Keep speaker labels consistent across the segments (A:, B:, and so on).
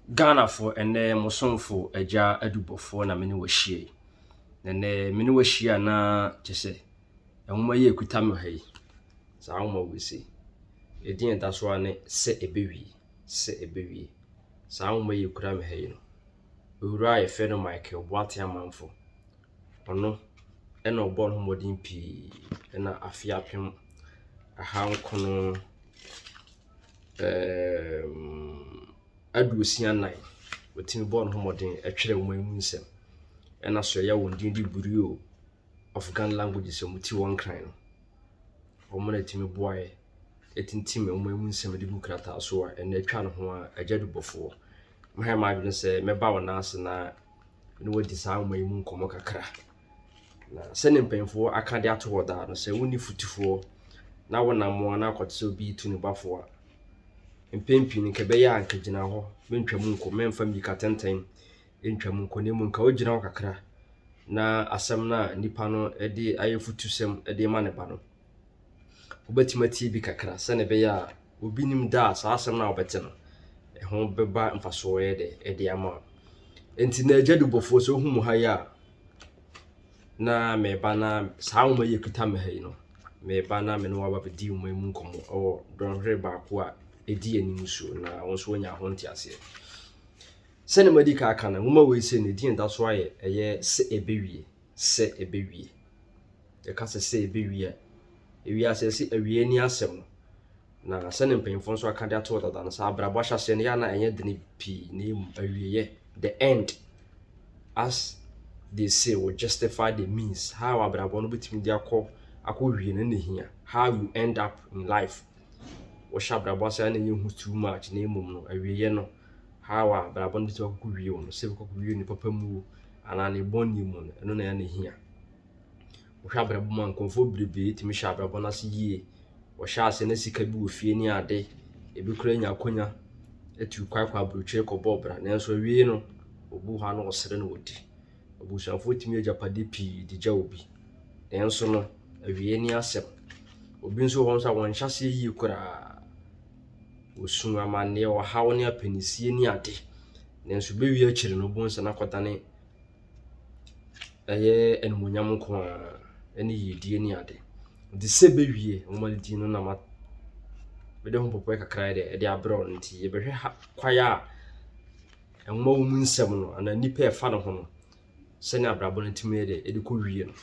A: Ghanafoɔ, ɛnnɛ mo somfo Agya Adubɔfoɔ na me ne wo ahyia yi. Na ɛnnɛ me ne wo ahyia na kyɛ sɛ nwoma yi a ɛkuta me ha yi, saa nwoma wei sei, ɛdin a ɛda so ara ne Sɛ Ɛbɛwie, Sɛ Ɛbɛwie. Saa nwoma yi a ɛkura me ha yi no, owura a yɛfrɛ no Michael Boateng Amanfo, ɔno ɛna ɔbɔɔ ne ho mmɔden pii ɛna afe 1964 wɔtumi bɔɔ ne ho mmɔden twerɛɛ nwoma yi mu nsɛm. Ɛna so ɛyɛ wɔn din de Bureau of Ghana Languages a wɔte wɔ Nkran no. Wɔn na ɛtumi boaeɛ tintim nwoma yi mu nsɛm de gu krataa so a ɛnnɛ atwa ne ho a Agya Dubɔfoɔ. Mayɛ m'adwene sɛ mɛba wo nan ase na ne wadi saa nwoma yi mu nkɔmmɔ kakra. Na sɛdeɛ mpanyinfoɔ aka de ato hɔ daa no, sɛ wonni fotufoɔ na wonam a na akɔte sɛ obi retu ne ba fo a, mpɛn pii no nka ɛbɛyɛ a nka gyina hɔ, mentwa mu nkɔ, mɛmfa mmirika tɛntɛn ntwa mu nkɔ, na mmom nka wogyina hɔ kakra na asɛm no a nipa no de ayɛ fotusɛm de rema ne ba no, wobɛtumi atie bi kakra sɛdeɛ ɛbɛyɛ a obi nim da a saa asɛm no a wobɛte no, ɛho bɛba mfasoɔ yɛ dɛ ɛde ama wo. Nti na agya dubɔfoɔ sɛ wohu mu ha yi a, na meba na saa nwoma yi ɛkuta me ha yi no, meba na me ne wo aba bɛdi nwoma yi mu nkɔmmɔ ɛwɔ dɔnhwere baako a ɛdi anim so na wo nso woanya ho nteaseɛ. Sɛdeɛ madi kan aka no, nwoma wei sei no, ɛdin a ɛda so ayɛ ɛyɛ Sɛ Ɛbɛwie, Sɛ Ɛbɛwie. Yɛka sɛ sɛ ɛbɛwie a, ewiase yɛse awie ni asɛm no. Na sɛdeɛ mpanyinfoɔ nso aka de ato hɔ dada no, sɛ abrabɔ ahyɛaseɛ no yɛ a na ɛnyɛ dene pii na mmom awieɛ, the end, as they say, will justify the means. How abrabɔ no bɛtumi de akɔ akɔwie no na ɛhia. How you end up in life. Wɔhyɛ abrabɔ ase a na ɛnyɛ hu too much na mmom no awieɛ no, how a abrabɔ no bɛtumi akɔkɔ wie wo no, sɛ ɛbɛkɔ akɔwie ne papa mu o anaa ne bɔne mu no, ɛno na ɛyɛ na ɛhia. Wohwɛ abrabɔ mu a nkurɔfoɔ bebree tumi hyɛ abrabɔ no ase yie. Wɔhyɛ ase na sika bi wɔ fie ne ade. Ebi koraa nya akonnwa atu kwan kɔ aburokyire kɔbɔ bra. Nanso awie no, obi wɔ hɔ a na ɔsere na ɔdi. Abusuafoɔ tumi agyapadeɛ pii de gya obi. Nanso no, awie ni asɛm. Obi nso wɔ hɔ nso a wɔnhyɛ aseɛ yie koraa. Osu, amanneɛ, ɔhaw ne apinisie ne ade. Nanso bɛwie akyire no, wobɛhu sɛ n'akɔdane ɛyɛ animuonyam nko ara ne yiedie ne ade. Nti sɛ bɛwie nwoma no din no na ma mede ho popoe kakra de ɛde abrɛ wo no nti yɛbɛhwɛ ha kwae a nwoma wɔ mu nsɛm no anaa nnipa a ɛfa ne ho no sɛnea abrabɔ no tumi yɛ dɛ ɛde kɔ wie no.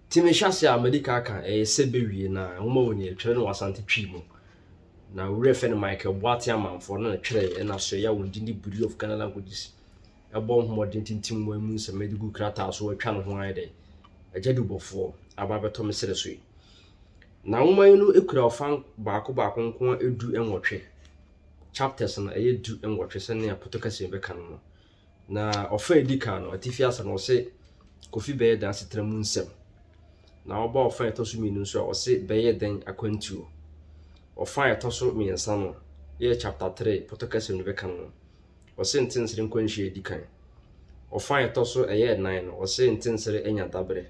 A: Nti mehyɛ ase a madi ka aka ɛyɛ sɛ bɛwie na nwoma wɔ ni ɛtwerɛ no wɔ Asante Twi mu. Na owura fɛ no Michael Boateng Amanfoɔ no na twerɛ ɛna so ɛyɛ wɔn din de Bureau of Ghana Languages ɛbɔ ho mmɔden tintim wɔn mu nsɛm de gu krataa so atwa ne ho ayɛ dɛ agya dubɔfoɔ aba abɛtɔ me serɛ so yi. Na nwoma yi no kura ɔfa baako baako nko ara 18. Chapters no ɛyɛ 18 sɛnea Pɔtɔ kɛseɛ bɛka no no. Na ɔfa a ɛdi kan no, atifi ase no ɔse Kofi bɛyɛ dɛn asetena mu nsɛm. Na ɔba ɔfa a ɛtɔ so mmienu nso a ɔse bɛyɛ dɛn akwantuo. Ɔfa a ɛtɔ so mmiɛnsa no yɛ chapter 3 Pɔtɔ kɛseɛ no bɛka no no. Ɔse ntensere nkwanhyia edi kan. Ɔfa a ɛtɔ so ɛyɛ nnan no, ɔse ntensere anya daberɛ.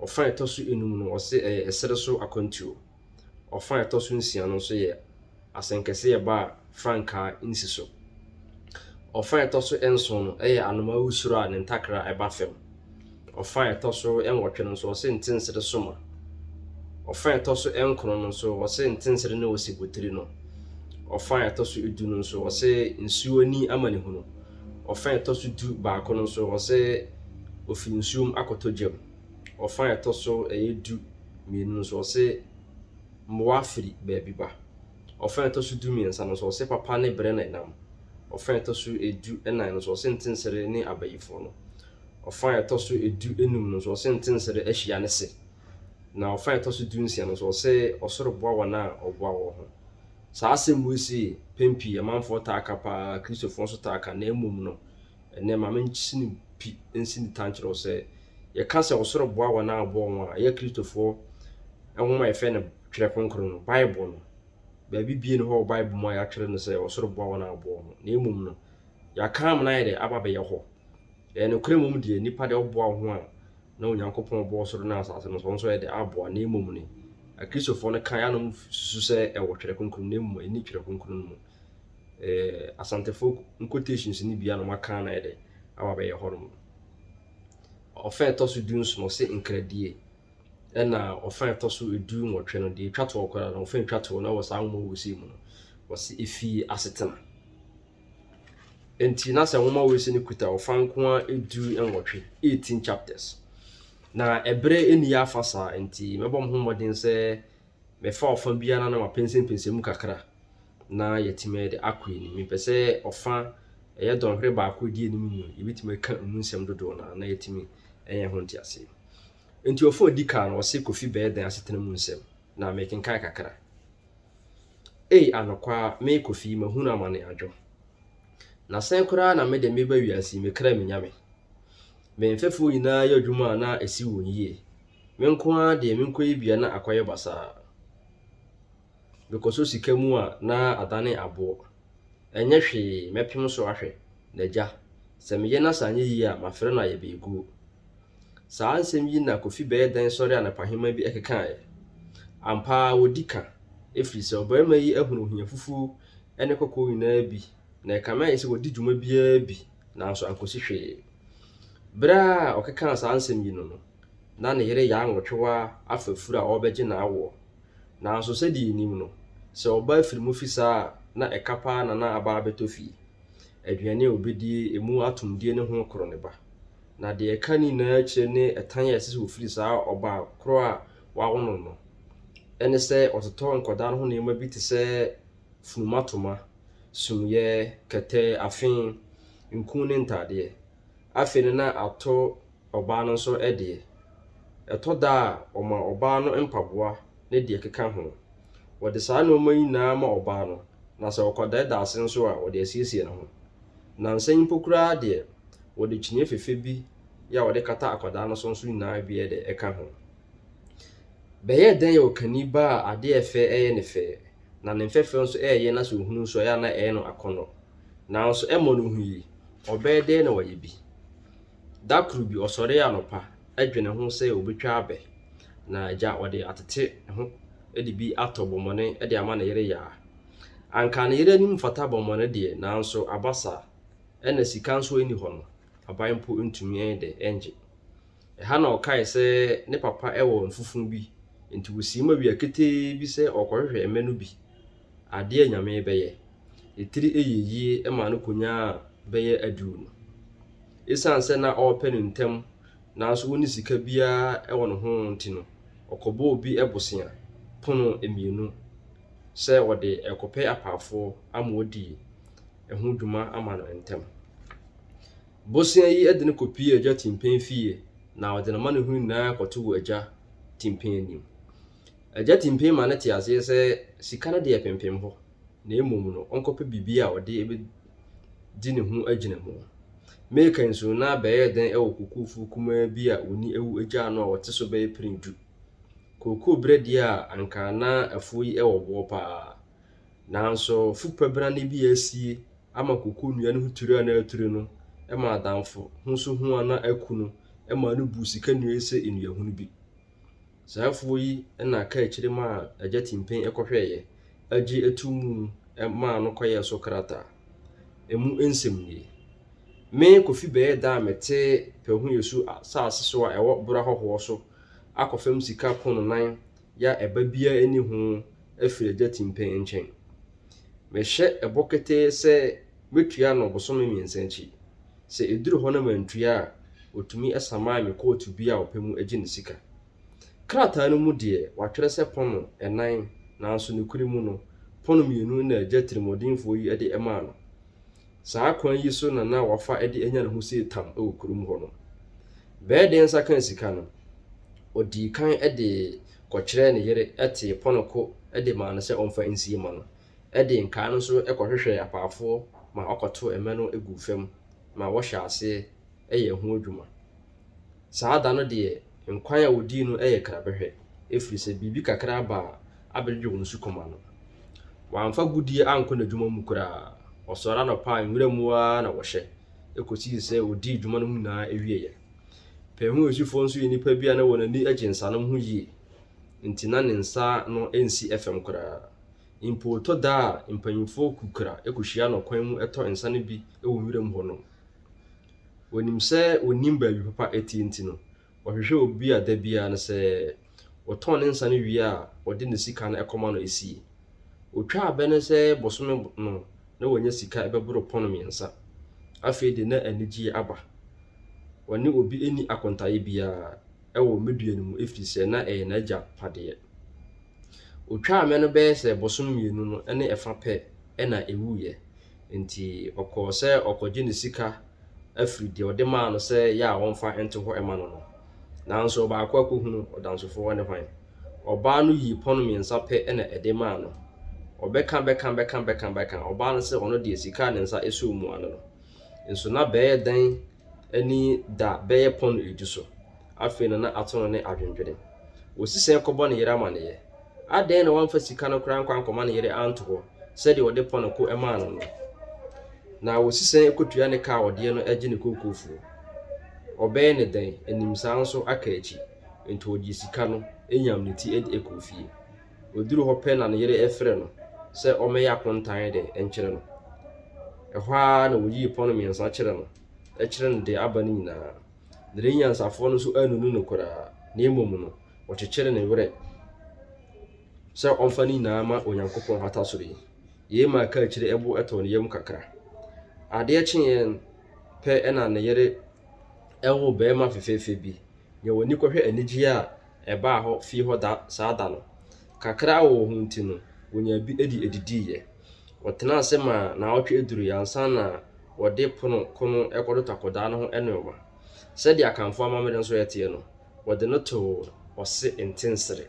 A: Ɔfa a ɛtɔ so enum no, ɔse ɛyɛ ɛserɛ so akwantuo. Ɔfa a ɛtɔ so nsia no nso yɛ asɛnkɛseɛ ɛba a frankaa nsi so. Ɔfa a ɛtɔ so nson no yɛ anomaa wusoro a ne ntakra ɛba fam. Ɔfa a ɛtɔ so nwɔtwe no nso, ɔse ntensere soma. Ɔfa a ɛtɔ so nkron no nso, ɔse ntensere ne osebotiri no. Ɔfa a ɛtɔ so 10 no nso, ɔse nsuo ani amanehunu. Ɔfa a ɛtɔ so 11 no nso, ɔse ofi nsuom akɔtɔ gyam. Ɔfa a ɛtɔ so ɛyɛ 12 nso, ɔse mmoa firi baabi ba. Ɔfa a ɛtɔ so 13 no nso, ɔse papa ne brɛ na ɛnam. Ɔfa a ɛtɔ so 14 no nso, ɔse ntensere ne abayifoɔ no. Ɔfa a ɛtɔ so 15 no nso, ɔse ntensere ahyia ne se. Na ɔfa a ɛtɔ so 16 no nso, ɔse ɔsoro boa wɔn a ɔboa wɔn ho. Saa asɛm wei sei, pɛn pii amanfoɔ taa ka paa, Kristofoɔ nso taa ka, na mmom no, ɛnnɛ ma mensi no pi nsi ne ta nkyerɛ wo sɛ, yɛka sɛ ɔsoro boa wɔn a ɔboa wɔn a, ɛyɛ Kristofoɔ nwoma a yɛfrɛ no Twerɛ Kronkron no, Bible no. Baabi bie ne hɔ wɔ Bible mu a yɛatwerɛ no sɛ ɔsoro boa wɔn a ɔboa wɔn ho, na mmom no, yɛaka amena ayɛ dɛ aba abɛyɛ hɔ. Ɛyɛ nokorɛ mmom deɛ, nnipa deɛ ɔboa wo ho a, na Onyankopɔn bɔɔ soro ne asase no so, ɔno nso ɔyɛ dɛ aboa, na mmom no, Akristofoɔ no ka yɛanom susu sɛ ɛwɔ Twerɛ Kronkron mu, na mmom ɛnni Twerɛ Kronkron no mu. Eh, Asantefoɔ quotations no bi a na wɔaka na ayɛ dɛ aba abɛyɛ hɔnom. Ɔfa a ɛtɔ so 17 ɔse nkradie. Ɛna ɔfa a ɛtɔ so 18 no, deɛ ɛtwa toɔ koraa no, ɔfa a ɛtwa toɔ no wɔ saa nwoma wɔ sei mu no, wɔse efie asetena. Nti na sɛ nwoma wɔ sei no kuta ɔfa nko ara 18, 18 chapters. Na ɛberɛ nni afa saa nti mɛbɔ mo ho mmɔden sɛ mɛfa ɔfa biara na mapɛnsɛmpɛnsɛ mu kakra na yɛatumi de akɔ anim. Mepɛ sɛ ɔfa ɛyɛ dɔnhwere baako a ɛdi anim no, yɛbɛtumi aka emu nsɛm dodoɔ no na yɛatumi anya ho nteaseɛ. Nti ɔfa a ɔdi kan no, ɔse Kofi bɛyɛ dɛn asetena mu nsɛm, na mekenkan kakra. Ei anokwa, me Kofi, mahunu amane adwo. Na sɛn koraa na me de meba wiase yi, me kra me nyame. Me mfɛfoɔ nyinaa yɛ adwuma a na ɛsi wɔn yie. Me nko ara deɛ menkɔyɛ bi a na akɔyɛ basaa. Mekɔsɔ sika mu a na adane aboɔ. Ɛnyɛ hwee, mɛpem so ahwɛ, n'agya. Sɛ meyɛ na sɛ anyɛ yie a, mafrɛ no ayɛ beeguo. Saa nsɛm yi na Kofi bɛyɛ dɛn sɔre anɔpahema bi kekaeɛ. Ampa ara wɔdi ka, ɛfiri sɛ ɔbarima yi ahunu ohia fufuo ne kɔkɔɔ nyinaa bi na ɛkame ayɛ sɛ wadi dwuma biara bi nanso ankɔsi hwee. Berɛ a ɔkekaa saa nsɛm yi no no, na ne yere Yaa Nwɔtwewa afa afuru a ɔrebɛgye n'awoɔ. Nanso sɛdeɛ yɛnim no, sɛ ɔbaa firi mu fi saa a, na ɛka pa ara na na aba abɛtɔ fie. Aduane a ɔbɛdie, ɛmu atomdie ne ho koro ne ba. Na deɛ ɛka ne nyinaa akyire ne ɛtan a ɛsɛ sɛ ɔfiri saa ɔbaa korɔ a wawo no no, ɛne sɛ ɔtotɔ nkwadaa no ho nneɛma bi te sɛ funumatoma, sumiiɛ, kɛtɛ, afe, nku ne ntadeɛ. Afei no na ato ɔbaa no nso deɛ. Ɛtɔ da a, wɔma ɔbaa no mpaboa ne deɛ ɛkeka ho. Wɔde saa nneɛma yi nyinaa ma ɔbaa no, na sɛ ɔkɔdaada ase nso a, wɔde asiesie ne ho. Nnansa yi mpo koraa deɛ, wɔde kyiniiɛ fɛfɛ bi a wɔde kata akwadaa no so nso nyinaa bi de ka ho. Bɛyɛɛ dɛn yɛ ɔkani ba a adeɛ a ɛfɛ yɛ ne fɛ, na ne mfɛfɛ nso ɛyɛ na sɛ ɔhunu nso a, ɛyɛ a na ɛyɛ no akɔnnɔ. Nanso ɛmmɔ no hu yi, ɔbɛyɛ dɛn na wayɛ bi? Da koro bi, ɔsɔree anɔpa dwene ho sɛ obetwa abɛ, na agya ɔde atete ne ho de bi atɔ bɔmmɔne de ama ne yere Yaa. Anka ne yere anim mfata bɔmmɔne deɛ, nanso aba saa. Ɛna sika nso nni hɔ no, aban mpo ntumi ɛnyɛ dɛ ɛngye. Ɛha na ɔkae sɛ ne papa wɔ mfufu bi, enti wosiim awia ketee bi sɛ ɔrekɔhwehwɛ mmɛ no bi. Adeɛ a Nyame bɛyɛ. Ne tiri yɛ yie maa no kɔnyaa bɛyɛ aduonu. Esiane sɛ na ɔrepɛ no ntɛm nanso ɔnni sika biara wɔ ne ho nti no, ɔkɔbɔɔ obi bosea pono mmienu sɛ ɔde rekɔpɛ apaafoɔ ama wɔadi ɛho dwuma ama no ntɛm. Bosea yi de no kɔpuee Agya Timpɛn fie na ɔde n'amanehunu nyinaa kɔtoo Agya Timpɛn anim. Agya Timpɛn ma no tee aseɛ sɛ sika no deɛ pempem hɔ na mmom no ɔnkɔpɛ biribi a ɔde bɛdi ne ho agyinamu. Meka nso na bɛyɛɛ dɛn wɔ kokoofo kumaa bi a ɔnni awu agyaa no a ɔte so bɛyɛ pere du. Kookoo berɛ deɛ a anka na afuo yi wɔ boɔ paa. Nanso fupabrane bi a asie ama kookoo nnua no ho turi a na aturi no ma adamfo ho so hu a na aku no ma no buu sika nnua yi sɛ nnuahunu bi. Saa afuo yi na kaakyire maa Agya Timpen kɔhwɛeɛ gye too mu maa no kɔyɛɛ so krataa. Emu nsɛm nie. Me Kofi bɛyɛ da a mete Pɛhuyesu asase so a ɛwɔ Bora Hɔhoɔ so akɔfam sika pono nan ya ɛba biara nni ho afiri Agya Timpen nkyɛn. Mehyɛ ɛbɔ ketee sɛ mɛtua no bosome mmiɛnsa akyi. Sɛ ɛduru hɔ na mantua a, ɔtumi saman me kɔɔto bi a ɔpɛ mu gye ne sika. Krataa no mu deɛ, wɔatwerɛ sɛ pɔno nnan, nanso nokorɛ mu no, pɔno mmienu na agya tirimuɔdenfoɔ yi de maa no. Saa kwan yi so na na wafa de anya ne ho sei tam wɔ kurom hɔ no. Bɛɛde nsa kaa sika no, ɔdii kan de kɔkyerɛɛ ne yere tee pɔno ko de maa no sɛ ɔmfa nsie ma no, de nkaa no nso kɔhwehwɛɛ apaafoɔ ma wɔkɔtoo mmɛ no guu fam ma wɔhyɛɛ aseɛ yɛɛ ho adwuma. Saa da no deɛ, nkwan a wɔdii no yɛ krabɛhwɛ, ɛfiri sɛ biribi kakra aba a abɛdwodwo wɔn sukɔm ano. Wamfa godie ankɔ n'adwuma mu koraa. Ɔsɔre anɔpa a, nwura mu ara na wɔhyɛ, kɔsii sɛ ɔdii dwuma no mu nyinaa wieeɛ. Pɛɛhuasufoɔ nso yɛ nnipa bi a na wɔn ani gye nsanom ho yie, nti na ne nsa no nsi fam koraa. Mpo ɛtɔ da a mpanyimfoɔ kukura kɔhyia no kwan mu tɔ nsa no bi wɔ nwuram hɔnom. Wɔnim sɛ ɔnnim baabi papa tie nti no, ɔhwehwɛ obi a da biara no sɛ ɔtɔn ne nsa no wie a, ɔde ne sika no kɔma no sie. Ɔtwaa bɛ no sɛ bosome no, na wanya sika bɛboro pɔn mmiɛnsa. Afei de na anigyeɛ aba. Ɔne obi nni akontaeɛ biara wɔ mmɛdua no mu ɛfiri sɛ na ɛyɛ n'agyapadeɛ. Ɔtwaa mmɛ no bɛyɛ sɛ bosome mmienu no ne ɛfa pɛ na ɛwuiɛ. Enti ɔkɔɔ sɛ ɔrekɔgye ne sika afiri deɛ ɔde maa no sɛ yɛ a ɔmfa nto hɔ mma no no. Nanso ɔbaako akɔhunu ɔdansofoɔ ne hwan. Ɔbaa no yii pɔn mmiɛnsa pɛ na ɛde maa no. Ɔbɛka bɛka bɛka bɛka bɛka, ɔbaa no sɛ ɔno deɛ sika a ne nsa sɔɔ mu ano no. Nso na bɛyɛ dɛn ani da bɛyɛ pɔn edu so. Afei na na ato no ne adwendwene. Ɔsi sɛn kɔbɔ ne yere amaneɛ? Adɛn na wamfa sika no koraa ankɔ ankɔma ne yere anto hɔ sɛdeɛ ɔde pɔn ko maa no no? Na ɔsi sɛn kɔtua ne ka a ɔdeɛ no gye ne kookoofuo? Ɔbɛyɛ ne dɛn? Animsaa nso aka akyi. Enti ɔgyee sika no nyam ne ti de kɔɔ fie. Ɔduruu hɔ pɛ na ne yere frɛ no sɛ ɔmmɛyɛ akontan de nkyerɛ no. Ɛhɔ ara na ɔyii pɔn mmiɛnsa kyerɛ no, kyerɛ no deɛ aba no nyinaa. Ne nyansafoɔ no nso annunu no koraa, na mmom no, wɔkyekyere ne werɛ sɛ ɔmfa ne nyinaa ma Onyankopɔn hata soro yi. Yei maa kaakyire bo tɔɔ ne yam kakra. Adeɛ kyeeɛ pɛ na ne yere woo barima fɛfɛɛfɛ bi. Nea w'ani kɔhwɛ anigyeɛ a ɛbaa hɔ fie hɔ da saa da no. Kakra a wɔwɔ ho nti no, wɔnyaa bi de didiiɛ. Wɔtenaa ase maa naawɔtwe duruiɛ ansa na wɔde pono ko no rekɔtoto akwadaa no ho nnoɔma. Sɛdeɛ Akanfoɔ amammerɛ nso teɛ no, wɔde no too ɔse ntensere.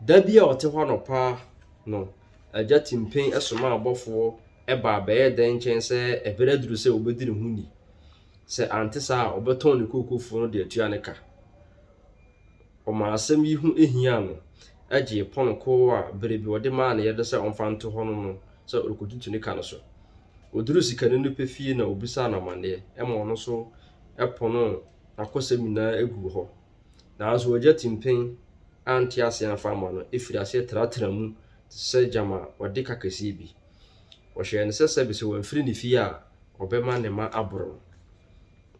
A: Da bi a ɔte hɔ anɔpa no, Agya Timpen somaa abɔfoɔ baa Bɛyɛdɛn nkyɛn sɛ ɛberɛ aduru sɛ wɔbɛdi ne ho ni. Sɛ ante saa a, ɔbɛtɔn ne kookofuo no de atua ne ka. Ɔmaa asɛm yi ho hiaa no, gyee pɔn ko a bere bi ɔde maa ne yere sɛ ɔmfa nto hɔ no no sɛ ɔrekɔtutu ne ka no so. Ɔduruu sikani no pɛ fie na ɔbisaa no amanneɛ ma ɔno nso ponoo n'akosɛm nyinaa guu hɔ. Nanso Agya Timpen ante aseɛ amfa amma no, firii aseɛ tratraa mu te sɛ gyama ɔde ka kɛseɛ bi. Ɔhyɛɛ no sɛ sɛbe sɛ wamfiri ne fie a, ɔbɛma ne mma aboro no.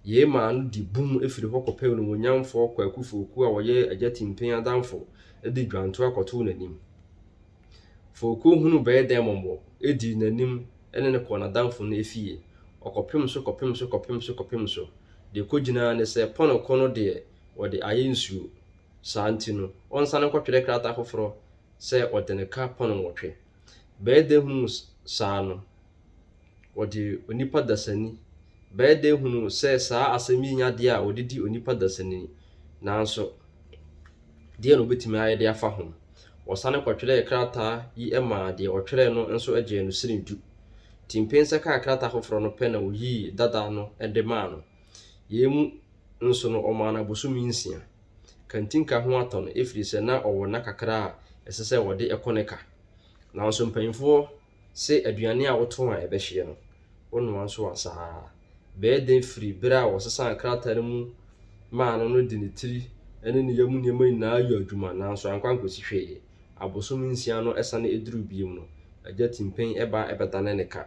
A: Yei maa no di bum firi hɔ kɔpɛɛ onimuonyamfoɔ Kwaku Foku a ɔyɛ Agya Timpen adamfo de dwantoa kɔtoo n'anim. Foku hunuu bɛyɛ dɛn mmɔbɔ dii n'anim ne no kɔɔ n'adamfo no fie. Ɔkɔpem so kɔpem so kɔpem so kɔpem so. Deɛ ɛkɔgyinaa ne sɛ pɔnɔkɔ no deɛ wɔde ayɛ nsuo. Saa nti no, ɔnsane nkɔtwerɛ krataa foforɔ sɛ ɔde no ka pɔnɔ nwɔtwe. Bɛyɛ dɛn hunuu saa no, wɔde onipa dasani. Bɛyɛ dɛn hunuu sɛ saa asɛm yi nyɛ adeɛ a wɔde di onipa dasani? Nanso, deɛn na wɔbɛtumi ayɛ de afa ho? Wɔsane kɔtwerɛɛ krataa yi maa deɛ ɔtwerɛɛ no nso gyee no sene du. Timpen nsa kaa krataa foforɔ no pɛ na ɔyii dada no de maa no. Yei mu nso no, ɔmaa no abosome nsia. Kantinka ho atɔ no ɛfiri sɛ na ɔwɔ nna kakra a ɛsɛ sɛ ɔde kɔ ne ka. Nanso mpanimfoɔ se aduane a woto a ɛbɛhyeɛ no, wonoa nso a saa ara. Bɛyɛ dɛn firi berɛ a wɔsesaa krataa no mu maa no no de ne tiri ne ne yam nneɛma nyinaa yɔɔ adwuma nanso ankɔ ankɔsi hwee. Abosom nsia no sane duruu bio no, Agya Timpen ba bɛdanee ne ka.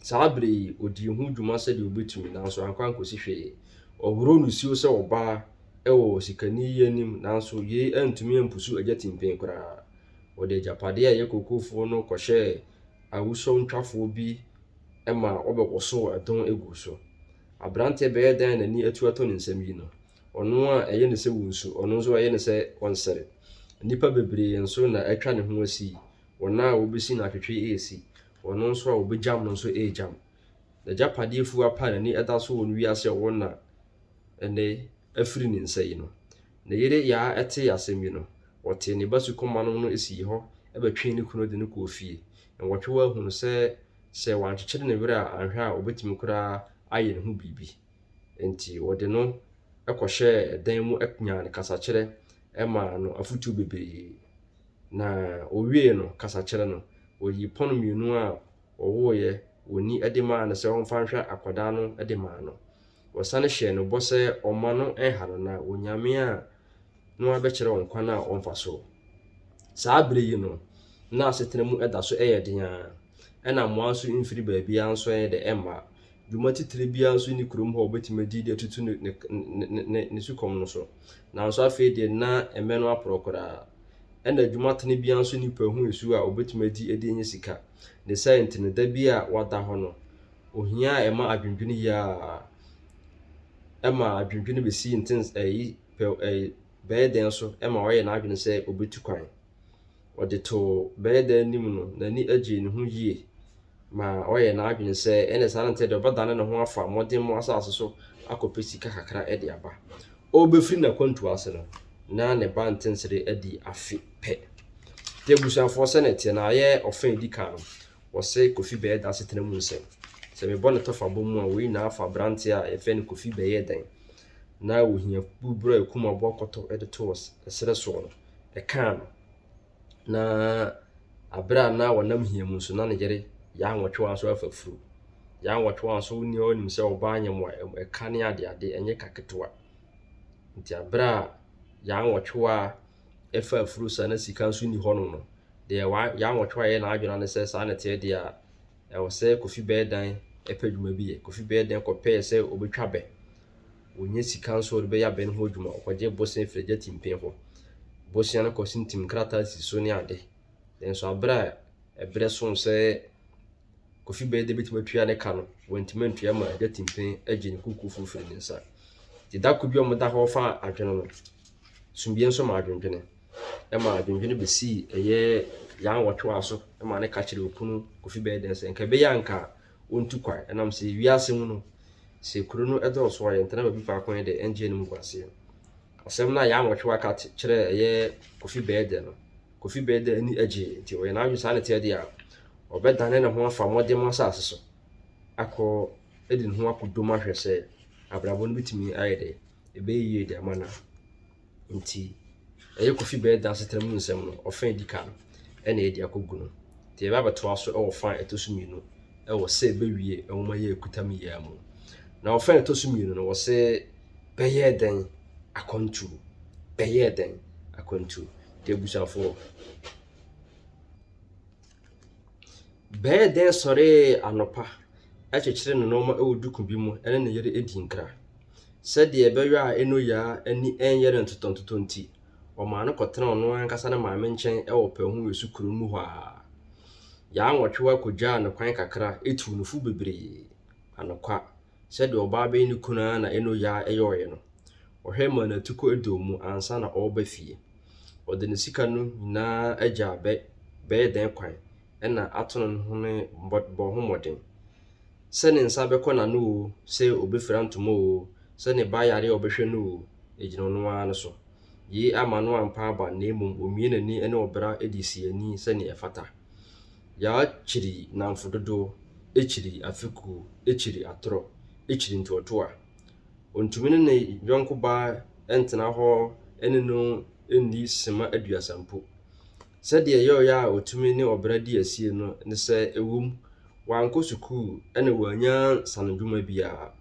A: Saa berɛ yi, ɔdii ho dwuma sɛdeɛ ɔbɛtumi nanso ankɔ ankɔsi hwee. Ɔworɔɔ nisuo sɛ ɔbaa wɔ sikani yi anim nanso yei antumi ampusu Agya Timpen koraa. Wɔde agyapadeɛ a ɛyɛ kokofoɔ no kɔhyɛɛ awusɔntwafoɔ bi ma wɔbɛwosoo ɛdɔn guu so. Aberanteɛ bɛyɛ dɛn a n'ani atu atɔ ne nsam yi no? Ɔno a ɛyɛ no sɛ wɔnsu, ɔno nso ɛyɛ no sɛ ɔnsere. Nnipa bebree nso na atwa ne ho asi, wɔn a wɔbɛsi no atwetwe resi, wɔn nso a wɔbɛgyam no nso regyam. N'agyapadeɛ fua pa a n'ani da so wɔ no wiase a ɔwɔ na ɛnnɛ afiri ne nsa yi no. Ne yere Yaa tee asɛm yi no, ɔtee ne ba sukɔma no no sii hɔ bɛtwee ne kunu de no kɔɔ fie. Nwɔtwewa hunu sɛ sɛ wankyekyere ne werɛ a anhwɛ a obetumi koraa ayɛ ne ho biribi. Enti wɔde no kɔhyɛɛ dan mu nyaa no kasakyerɛ maa no afotu bebree. Na owiee no kasakyerɛ no, wɔyii pɔn mmienu a wɔwoeɛ wɔ ni de maa no sɛ ɔmfa nhwɛ akwadaa no de maa no. Wɔsane hyɛɛ no bɔ sɛ ɔmma no nha no na Onyame a no abɛkyerɛ wɔn kwan a wɔmfa so. Saa bere yi no, Na asetena mu da so yɛ den ara, ɛna mmoa nso mfiri baabiara nso ɛyɛ dɛ ɛmma. Dwuma titire biara nso nni kurom hɔ a wɔbɛtumi adi de atutu ne, ne, ne, ne, ne sukɔm no so. Nanso afei deɛ na mmɛ no aporɔ koraa. Ɛna adwuma tene biara nso nni pɛhu nsuo a wɔbɛtumi adi de anya sika. Ne saa nti no, da bi a wada hɔ no, ohia a ɛma adwendwene yie a ɛma adwendwene bɛsii ntens ɛyi pɛ ɛyi bɛyɛ dɛn so ma ɔyɛ n'adwene sɛ ɔbɛtu kwan. Ɔde too bɛyɛ dɛn anim no, n'ani gyee ne ho yie ma ɔyɛɛ n'adwene sɛ ɛne saa no nteɛ deɛ ɔbɛdane ne ho afa mmɔdemmɔ asase so akɔpɛ sika kakra de aba. Ɔrebɛfiri n'akwantuo ase no, na ne ba ntensere adi afe pɛ. Nti abusuafoɔ sɛdeɛ ɛteɛ no ayɛ ɔfa a ɛdi kan no, wɔse Kofi Bɛyɛdan asetena mu nsɛm. Sɛ mebɔ ne tɔfabɔ mu a, wei nyinaa fa aberanteɛ a yɛfrɛ no Kofi Bɛyɛdan na ohia buburɔ a ɛkum aboa kɔtɔ de too ɛserɛ soɔ no, ɛkaa no. Na abere a na wɔnam hia mu nso, na ne yere Yaa Nwɔtwewa nso afa furu. Yaa Nwɔtwewa nso wonni hɔ nim sɛ ɔbaa nyɛ a ɛka ne adeade, ɛnyɛ ka ketewa. Nti abere a Yaa Nwɔtwewa ɛfa afuru saa na sika nso nni hɔnom no, deɛ Yaa Nwɔtwewa yɛ n'adwene ne sɛ saa na ɛteɛ deɛ a, ɛwɔ sɛ Kofi Bɛɛdan pɛ adwuma bi yɛ. Kofi Bɛɛdan kɔpɛɛ sɛ ɔbɛtwa bɛ. Ɔnya sika nso a ɔde bɛyɛ abɛ no ho adwuma. Ɔkɔgye bosea firi agya Timpen hɔ. Bosea no kɔsintim nkrataa si so ne ade. Nanso aberɛ a ɛberɛ soo sɛ Kofi Bɛɛdan bɛtumi atua ne ka no, wantumi antua ma agya Timpen gye ne kukuo firi ne nsa. Nti da ko bi a wɔda hɔ fa adwene no, sumiiɛ nso ma adwendwene. Ɛma adwendwene bɛsii ɛyɛ Yaa Nwɔtwewa so ma ne ka kyerɛɛ okunu Kofi Bɛɛdan sɛ nka ɛbɛyɛ a nka ɔntu kwan. Ɛnam sɛ wiase mu no, sɛ kuro no dɔɔso a yɛntena baabi faako yɛ dɛ ɛngye anim guaseɛ. Asɛm no a Yaa Nwɔtwewa ka kyerɛɛ ɛyɛ Kofi Bɛɛdɛ no, Kofi Bɛɛdɛ ani gyee nti ɔyɛ n'adwene saa ne teɛ deɛ a, ɔbɛdane ne ho afa mmɔdemmɔ asase so akɔ de ne ho akɔdom ahwɛ sɛ abrabɔ no bɛtumi ayɛ dɛ, ɛbɛyɛ yie de ama no a. Nti ɛyɛ Kofi Bɛɛdɛ asetena mu nsɛm no, ɔfa a ɛdi kan no ɛna yɛde akɔgu no. Nti yɛbɛ abɛtoa so wɔ fa a ɛtɔ so mmienu wɔ sɛ ɛbɛwie nwoma yi a ɛkuta me yi ara mu. Na ɔfa a ɛtɔ so mmienu no, wɔse bɛyɛɛ dɛn akwantuo? Bɛyɛɛ dɛn akwantuo? Nti abusuafoɔ, bɛyɛɛ dɛn sɔree anɔpa kyekyeree ne nneɛma wɔ duku bi mu ne ne yere dii nkra. Sɛdeɛ ɛbɛyɔ a Enoyaa ani nyɛ no ntotɔntotɔ nti, ɔmaa no kɔtenaa ɔno ankasa ne maame nkyɛn wɔ Pɛnhuwesu kuro no mu hɔ ara. Yaa Nwɔtwewa kɔgyaa no kwan kakra tuu no fo bebree. Anokwa, sɛdeɛ ɔbaa bɛyɛ ne kunu ara na Enoyaa yɔeɛ no. Ɔhwɛ maa n'atukɔ dɔɔ mu ansa na ɔreba fie. Ɔde ne sika no nyinaa gyaa bɛ bɛyɛ dɛn kwan na ato ne ho ne bɔ ho mmɔden. Sɛ ne nsa bɛkɔ n'ano oo, sɛ ɔbɛfira ntoma oo, sɛ ne ba yare a ɔbɛhwɛ no oo, ɛgyina ɔno ara no so. Yei amma no ampa aba na mmom ɔmie n'ani ne ɔbra de sii ani sɛdeɛ ɛfata. Yaa kyiri nnamfo dodoɔ, kyiri afekuo, kyiri atorɔ, kyiri ntoatoa. Ɔntumi ne ne yɔnko baa ntena hɔ ne no nni sima 30 mpo. Sɛdeɛ ɛyɔeɛ a ɔtumi ne ɔbra di asie no ne sɛ ɛwom, wankɔ sukuu na wannya nsanodwuma biara,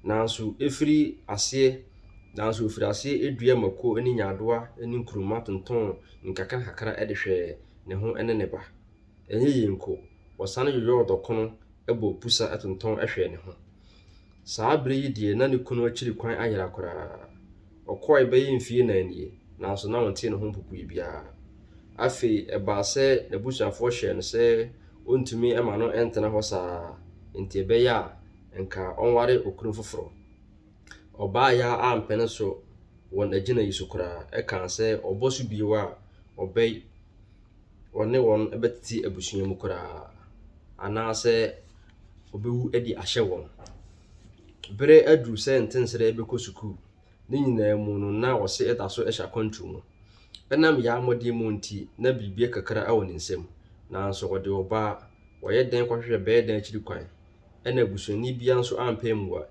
A: nanso ɛfiri aseɛ nanso ɔfiri aseɛ dua mako ne nyaadoa ne nkruma tontɔn nkakrankakra de hwɛɛ ne ho ne ne ba. Ɛnyɛ yei nko, ɔsane yoyɔɔ dɔkono bɔɔ pusa tontɔn hwɛɛ ne ho. Saa bere yi deɛ na ne kunu akyiri kwan ayera koraa. Ɔkɔe bɛyɛ mfie nnan nie, nanso na ɔntee ne ho mpopoe biara. Afei ɛbaa sɛ n'abusuafoɔ hyɛɛ no sɛ ɔntumi mma no ntena hɔ saa, enti ɛbɛyɛ a anka ɔnware okunu foforɔ. Ɔbaa Yaa ampene so wɔ n'agyina yi so koraa, ɛkaa sɛ ɔbɔ so bio a, ɔbɛ ɔne wɔn bɛtete abusua mu koraa, anaasɛ ɔbɛwu de ahyɛ wɔn. Bere aduru sɛ Ntensere bɛkɔ sukuu. Ne nyinaa mu no, na ɔse da so hyɛ akwantuo mu. Ɛnam Yaa mmɔdemmɔ nti, na biribi kakra wɔ ne nsam. Nanso ɔde ɔbaa, ɔyɛ dɛn kɔhwehwɛ bɛyɛ dɛn akyiri kwan? Ɛna abusuani biara nso ampɛ ammua.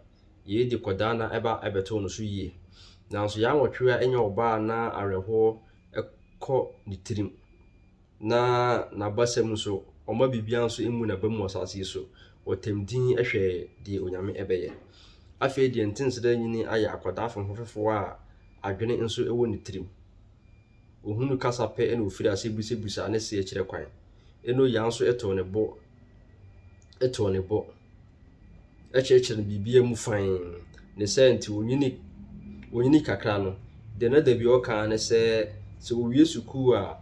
A: Yei de kɔdaa na ɛba bɛtoo no so yie. Nanso Yaa Nwɔtwea nyɛ ɔbaa a na awerɛhoɔ kɔ ne tirim. Na n'abasam nso, ɔmma biribiara nso mmu n'aba mu wɔ asase yi so. Ɔtɛm dinn hwɛ deɛ Onyame bɛyɛ. Afei deɛ Ntensere anyini ayɛ akwadaa fofofoɔ a adwene nso wɔ ne tirim. Ɔhunuu kasa pɛ na ɔfirii aseɛ bisabisaa ne seɛ kyerɛ kwan. Ɛnna Yaa nso too ne bo too ne bo kyerɛkyerɛɛ no biribiara mu fann. Ne saa nti, ɔnyini ɔnyini kakra no, deɛ na da bi ɔka ara ne sɛ, sɛ ɔwie sukuu a,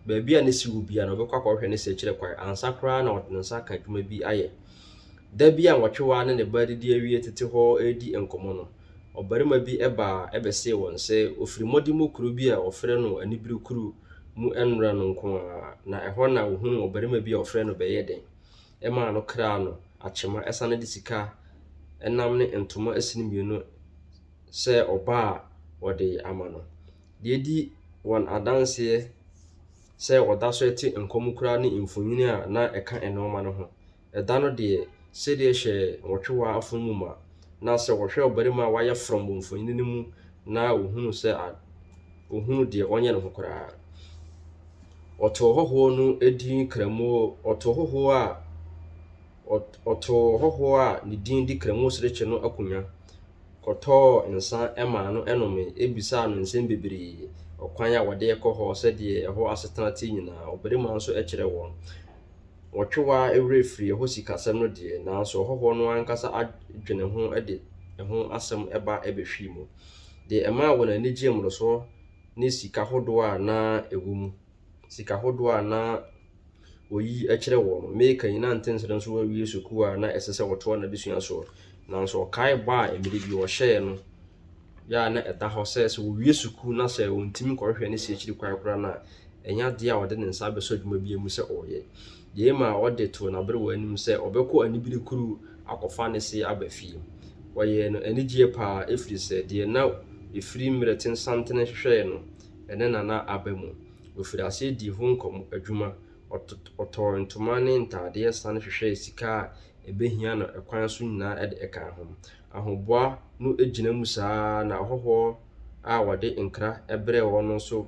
A: baabi a ne se wɔ biara no, ɔbɛkɔ akɔhwehwɛ ne se akyerɛ kwan ansa koraa na ɔde ne nsa aka adwuma bi ayɛ. Da bi a Nwɔtwewaa ne ne ba adidi awie tete hɔ redi nkɔmmɔ no, ɔbarima bi baa bɛsee wɔn sɛ ɔfiri mmɔdemmɔ kuro bi a wɔfrɛ no Anibere Kuro mu nnora no nko ara, na ɛhɔ na ɔhunuu ɔbarima bi a wɔfrɛ no Bɛyɛdɛn maa no kraa no akyema sane de sika nam ne ntoma sini mmienu sɛ ɔba a wɔde ama no. Deɛ ɛdi wɔn adanseɛ sɛ wɔda so te nkwa mu koraa ne mfonini a na ɛka nneɛma no ho. Ɛda no deɛ, sedeɛ hyɛɛ nwɔtwewaa afono mu ma, na sɛ wɔhwɛ ɔbarima a wayɛ frɔmm wɔ mfonini no mu na wɔhunu sɛ a wɔhunu deɛ ɔnyɛ ne ho koraa. Ɔtoo hɔhoɔ no din Kramoo, ɔtoo hɔhoɔ a ɔtoo hɔhoɔ a ne din de Kramoo Serekye no akonnwa, kɔtɔɔ nsa maa no nomee, bisaa no nsɛm bebree, ɔkwan a wɔde kɔ hɔ, sɛdeɛ ɛhɔ asetena te nyinaa, ɔbarima nso kyerɛɛ wɔn. Wɔtwewaa werɛ firii ɛhɔ sikasɛm no deɛ, nanso ɔhɔhoɔ no ankasa adwene ho de ɛho asɛm ba bɛhwee mu. Deɛ ɛmaa wɔn ani gyee mmorosoɔ ne sika hodoɔ a na ɛwɔ mu, sika hodoɔ a na wɔyi kyerɛ wɔn no. Meka yi, na Ntensere nso awie sukuu a na ɛsɛ sɛ ɔtoa n'adesua soɔ. Nanso ɔkae bɔ a mmerɛ bi ɔhyɛeɛ no, yɛ a na ɛda hɔ sɛ sɛ ɔwie sukuu na sɛ ɔntumi nkɔhwehwɛ ne se akyiri kwan koraa no a, ɛnyɛ adeɛ a ɔde ne nsa bɛsɔ adwuma biara mu sɛ ɔreyɛ. Yei maa ɔde too n'aberewa anim sɛ ɔbɛkɔ anibere kuro akɔfa ne se aba fie. Wɔyɛɛ no anigyeɛ paa ɛfiri sɛ deɛ na ɛfiri mmerɛ tensantene hwehwɛeɛ no, ɛno na na aba mu. Ɔfirii aseɛ dii ho nkɔmmɔ adwuma. Ɔtɔɔ ntoma ne ntaadeɛ sane hwehwɛɛ sika a ɛbɛhia no ɛkwan so nyinaa de kaa ho. Ahoboa no gyina mu saa ara na ahɔhoɔ a wɔde nkra brɛɛ wɔn no nso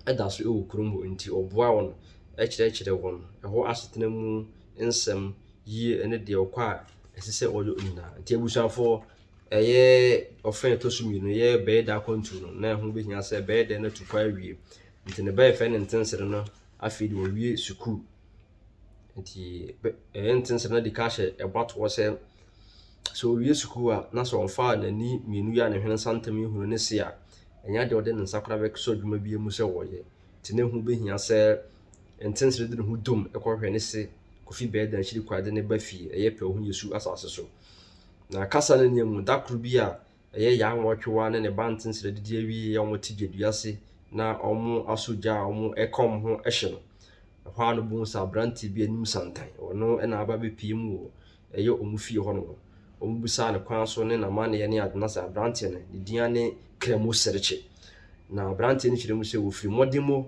A: da so wɔ kurom hɔ nti, ɔboa wɔn kyerɛkyerɛ wɔn ɛhɔ asetena mu nsɛm yie ne deɛ ɔkɔ a ɛsɛ sɛ ɔyɛ nyinaa. Nti abusuafoɔ, ɛyɛ ɔfa a ɛtɔ so mmienu, ɛyɛ bɛyɛ da akwantuo no, na ɛho bɛhia sɛ bɛyɛ dɛn no atu kwan awie. Nti ne ba a yɛfrɛ no Ntensere no, afei deɛ wawie sukuu. Nti ɛyɛ Ntensere no adi ka ahyɛ ɛbɔ ato hɔ sɛ, sɛ ɔwie sukuu a, na sɛ ɔmfaa n'ani mmienu yi a ne hwene nsa ntam yi hunu ne se a, ɛnyɛ adeɛ a ɔde ne nsa koraa bɛsɔ adwuma bi mu sɛ ɔreyɛ. Nti na ɛho bɛhia sɛ Ntensere de ne ho dom kɔhwehwɛ ne se Kofi Bɛɛda akyiri kwan de no ba fie, ɛyɛ pɛ ɔho Yesu asase so. Na kasa no nea mu, da koro bi a ɛyɛ Yaa Nwɔtwewa ne ne ba Ntensere adidi awie a wɔte gyadua ase na wɔasɔ gya a wɔreka wɔn ho hye no, ɛhɔ ara na wɔbɛhu sɛ aberanteɛ bi anim santan, ɔno na aba abɛpue mu wɔ ɛyɛ wɔn fie hɔ nom. Wɔbisaa no kwan so ne n'amanneɛ ne ade na sɛ aberanteɛ no, ne din ara ne Kramo Serekye. Na aberanteɛ no kyerɛ mu sɛ wɔfiri mmɔdemmɔ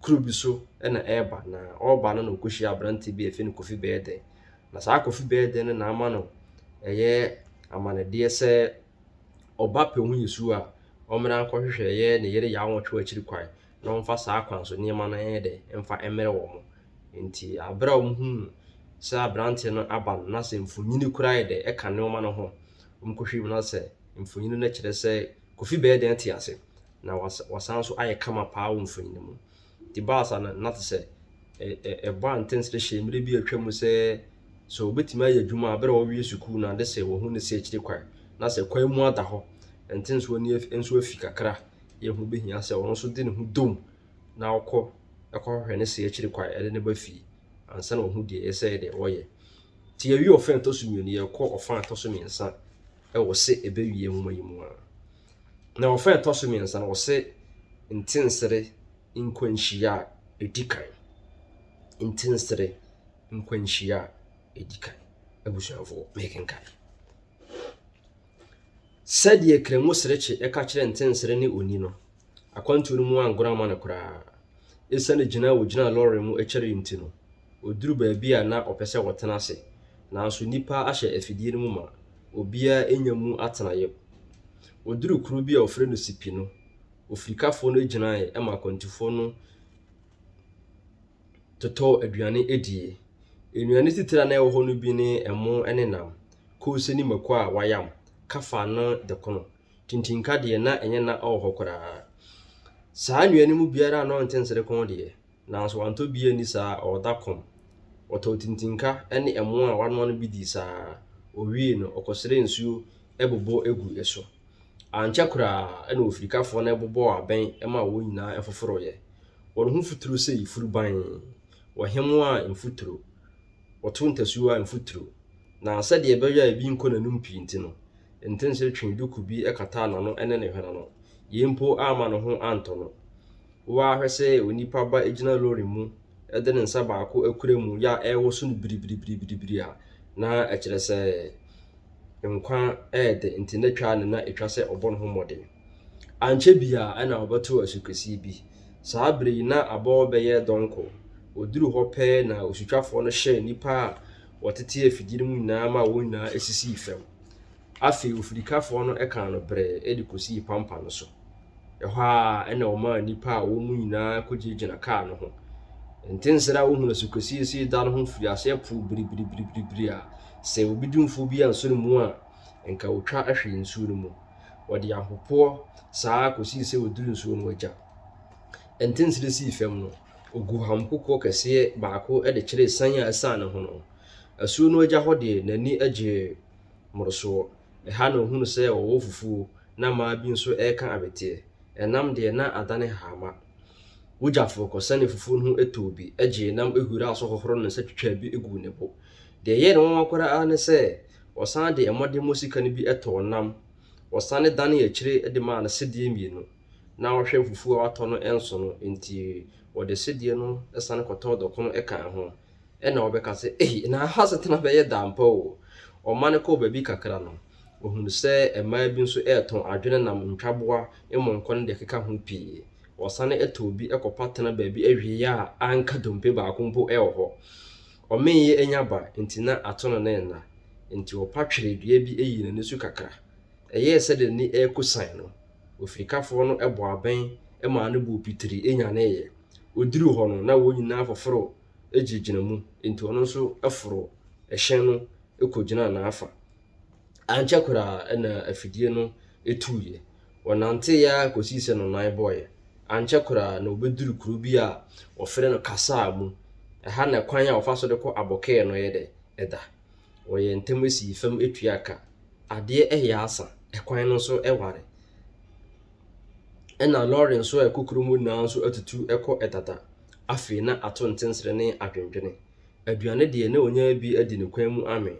A: kuro bi so na ɛreba, na ɔreba no na ɔkɔhyia aberanteɛ bi a yɛfrɛ no Kofi Bɛɛdɛn. Na saa Kofi Bɛɛdɛn no na ama no ɛyɛ amanedeɛ sɛ ɔba pɛ ho nsuo a, ɔmmra nkɔhwehwɛ ɛyɛ ne yere Yaw-Nwɔtwe akyiri kwan na ɔmfa saa kwan so nneɛma no nyɛ dɛ mfa mmrɛ wɔn. Nti aberɛ a wɔhuu sɛ aberanteɛ no aba no, na sɛ mfonini koraa yɛ dɛ ɛka nneɛma no ho. Wɔkɔhwɛɛ mu na sɛ mfonini no kyerɛ sɛ Kofi Bɛɛdɛn te ase, na wasan nso ayɛ kama paa wɔ mfonini no mu. Nti baa saa no, na te sɛ ɛbɔ a ntɛnsere hyɛ mmerɛ bi a atwa mu sɛ sɛ wɔbɛtumi ayɛ adwuma a berɛ a wɔwie sukuu no ade sɛ wɔhu ne sɛ akyiri kwan na sɛ kwan mu ada hɔ ntensoɔ ani nso afi kakra yɛ ho bɛhia sɛ ɔno nso de ne ho dom na ɔkɔ kɔhwehwɛ ne se akyiri kwan de no ba fie ansa na wahu deɛ ɛyɛ sɛ deɛ ɔyɛ. Nti yɛwie ɔfa a ɛtɔ so mmienu, yɛkɔ ɔfa a ɛtɔ so mmiɛnsa wɔ se ɛbɛwie nwoma yi mu a. Na ɔfa a ɛtɔ so mmiɛnsa no, ɔse ntensere nkwanhyia a ɛdi kan. Ntensere nkwanhyia a ɛdi kan. Abusuafoɔ, mekenkan. Sɛdeɛ Kramu Serekye ka kyerɛ Ntensere ne Oni no, akwantuo no mu angoro amma no koraa. Esiane gyina a ɔgyinaa lɔre mu kyɛree nti no, ɔduruu baabi a na ɔpɛ sɛ ɔtena ase, nanso nnipa ahyɛ afidie no mu ma, obiara nnya mu atenaeɛ. Ɔduruu kuro bi a wɔfrɛ no Sipi no, ofirikafoɔ no gyinaeɛ ma akwantufoɔ no totɔɔ aduane diiɛ. Nnuane titire a na ɛwɔ hɔ no bi ne ɛmo ne nam, koose ne mako a wɔayam, kafa ne dɔkono. Tintinka deɛ na ɛnyɛ na ɛwɔ hɔ koraa. Saa nnua no mu biara annɔ ntensere kɔn deɛ, nanso wantɔ bi anni saa a ɔreda kɔm. Ɔtɔɔ tintinka ne ɛmo a wanoa no bi dii saa ara. Ɔwiee no, ɔkɔsrɛɛ nsuo bobɔ guu so. Ankyɛ koraa na ofirikafoɔ no bobɔɔ abɛn maa wɔn nyinaa foforoeɛ. Wɔn ho mfuturo sei furubann. Wɔhem a mfuturo, wɔto ntasuo a mfuturo. Na sɛdeɛ ɛbɛyɛ a ebi nkɔ n'anom pii nti no, Ntensere twee duku bi kataa n'ano ne ne hwene ano. Yei mpo amma ne ho antɔ no. Wo ara hwɛ sɛ onipa ba gyina lɔre mu de ne nsa baako akura mu yɛ a ɛrewoso no biribiribiribiri a, na ɛkyerɛ sɛ nkwa yɛ dɛ nti na twa ne na ɛtwa sɛ ɔbɔ ne ho mmɔden. Ankyɛ biara na ɔbɛtoo asukɛseɛ bi. Saa berɛ yi na abɔ bɛyɛ dɔnko. Ɔduruu hɔ pɛ na osutwafoɔ no hyɛɛ nnipa a wɔtete afidie no mu nyinaa maa wɔn nyinaa sisii fam. Afei ofirikafoɔ no kaa no brɛɛ de kɔsii pampa no so. Ɛhɔ ara na ɔmaa nnipa a wɔwɔ mu nyinaa kɔgyinagyina kaa no ho. Ntensere a wɔhunu asukɛseɛ da no ho firii aseɛ poo biribiribiribiri a sɛ obi dumfoɔ bi ansɔ ne mu a, nka ɔtwa hwee nsuo no mu. Wɔde ahopoɔ saa ara kɔsii sɛ wɔduruu nsuo no agya. Ntensere sii fam no, ɔguu ahomkokoɔ kɛseɛ baako de kyeree san a asiane ne ho no. Asuo no agya hɔ deɛ, n'ani gyee mmorosoɔ. Ɛha na ɔhunuu sɛ wɔwɔ fufuo na mmaa bi nso reka abeteɛ. Ɛnam deɛ, na adane hama. Wogyafoɔ kɔsɛnee fufuo no ho tɔɔ bi, gyee nam huraa so hohoroo ne nsa twitwaa bi guu ne bo. Deɛ ɛyɛɛ no nwanwa koraa ne sɛ, ɔsan de mmɔdemmɔ sika no bi tɔɔ nam. Ɔsane danee akyire de maa no sedeɛ mmienu. Na ɔhwɛ fufuo a watɔ no nso no, enti ɔde sedeɛ no sane kɔtɔɔ dɔkono kaa ho. Ɛnna ɔbɛka sɛ, Ei, na ha asetena bɛyɛ dɛ ampa o! Ɔmane kɔɔ baabi kakra no, ɔhunuu sɛ mmaa bi nso retɔn adwene nam ntwaboa, mmɔnkɔ ne deɛ ɛkeka ho pii. Ɔsane tɔɔ bi kɔpa tena baabi wieeɛ a anka dompe baako mpo wɔ hɔ. Ɔmeeɛ anya ba nti na ato no ne nna, enti ɔpa tweree dua bi yii n'ani so kakra. Ɛyɛɛ sɛdeɛ n'ani rekɔsiane no, ofirikafoɔ no bɔɔ abɛn maa no bɔɔ pitiri nyaneeɛ. Ɔduruu hɔ no, na wɔn nyinaa foforo gyinagyina mu, enti ɔno nso foroo hyɛn no kɔgyinaa n'afa. Ankyɛ koraa na afidie no tuiɛ. Wɔnanteeɛ ara kɔsii sɛ nnɔnnan bɔeɛ. Ankyɛ koraa na wɔbɛduruu kuro bi a wɔfrɛ no Kasaa mu. Ɛha na kwan a wɔfa so de kɔ Abɔkɛɛ no yɛ dɛ, ɛda. Wɔyɛɛ ntɛm sii fam tuaa ka. Adeɛ reyɛ asa, ɛkwan no nso ware. Ɛna lɔre nso a ɛkɔ kurom hɔ nyinaa nso atutu kɔ dada. Afei na ato ntensere ne adwendwene. Aduane deɛ na ɔnya bi adi ne kwan mu amee.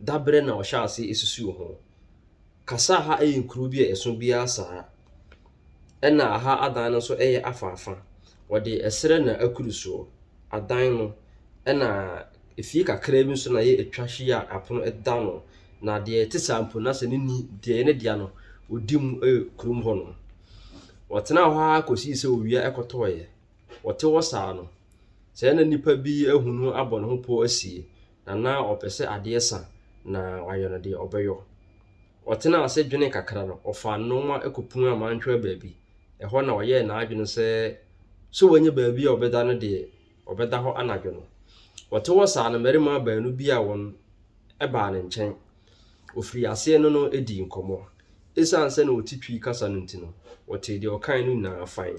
A: Daberɛ na ɔhyɛɛ aseɛ susuw ho. Kasa ha yɛ nkuro bi a ɛso biara saa. Ɛna aha adan no nso yɛ afaafa. Wɔde ɛserɛ na akuru soɔ. Adan no, ɛna efie kakra bi nso na yɛ atwa ahyia a apono da ano. Na deɛ ɛte saa mpo no, na sɛ ne ni deɛ ɛyɛ ne dea no, ɔdi mu wɔ kurom hɔnom. Wɔtenaa hɔ ara kɔsii sɛ owia kɔtɔeɛ. Wɔte hɔ saa no, sɛɛ na nnipa bi ahu no abɔ ne ho pɔ asie, na na ɔpɛ sɛ adeɛ sa na wayɛ no deɛ ɔbɛyɔ. Ɔtenaa ase dwenee kakra no, ɔfaa nnoɔma kɔpuaa mantwea baabi. Ɛhɔ na ɔyɛɛ n'adwene sɛ, sɛ wanya baabi a ɔbɛda no deɛ, ɔbɛda hɔ anadwo no. Ɔte hɔ saa no, mmarima baanu bi a wɔn baa ne nkyɛn. Ɔfirii aseɛ ne no dii nkɔmmɔ. Esiane sɛ na ɔte Twi kasa no nti no, ɔtee deɛ ɔkae no nyinaa fann.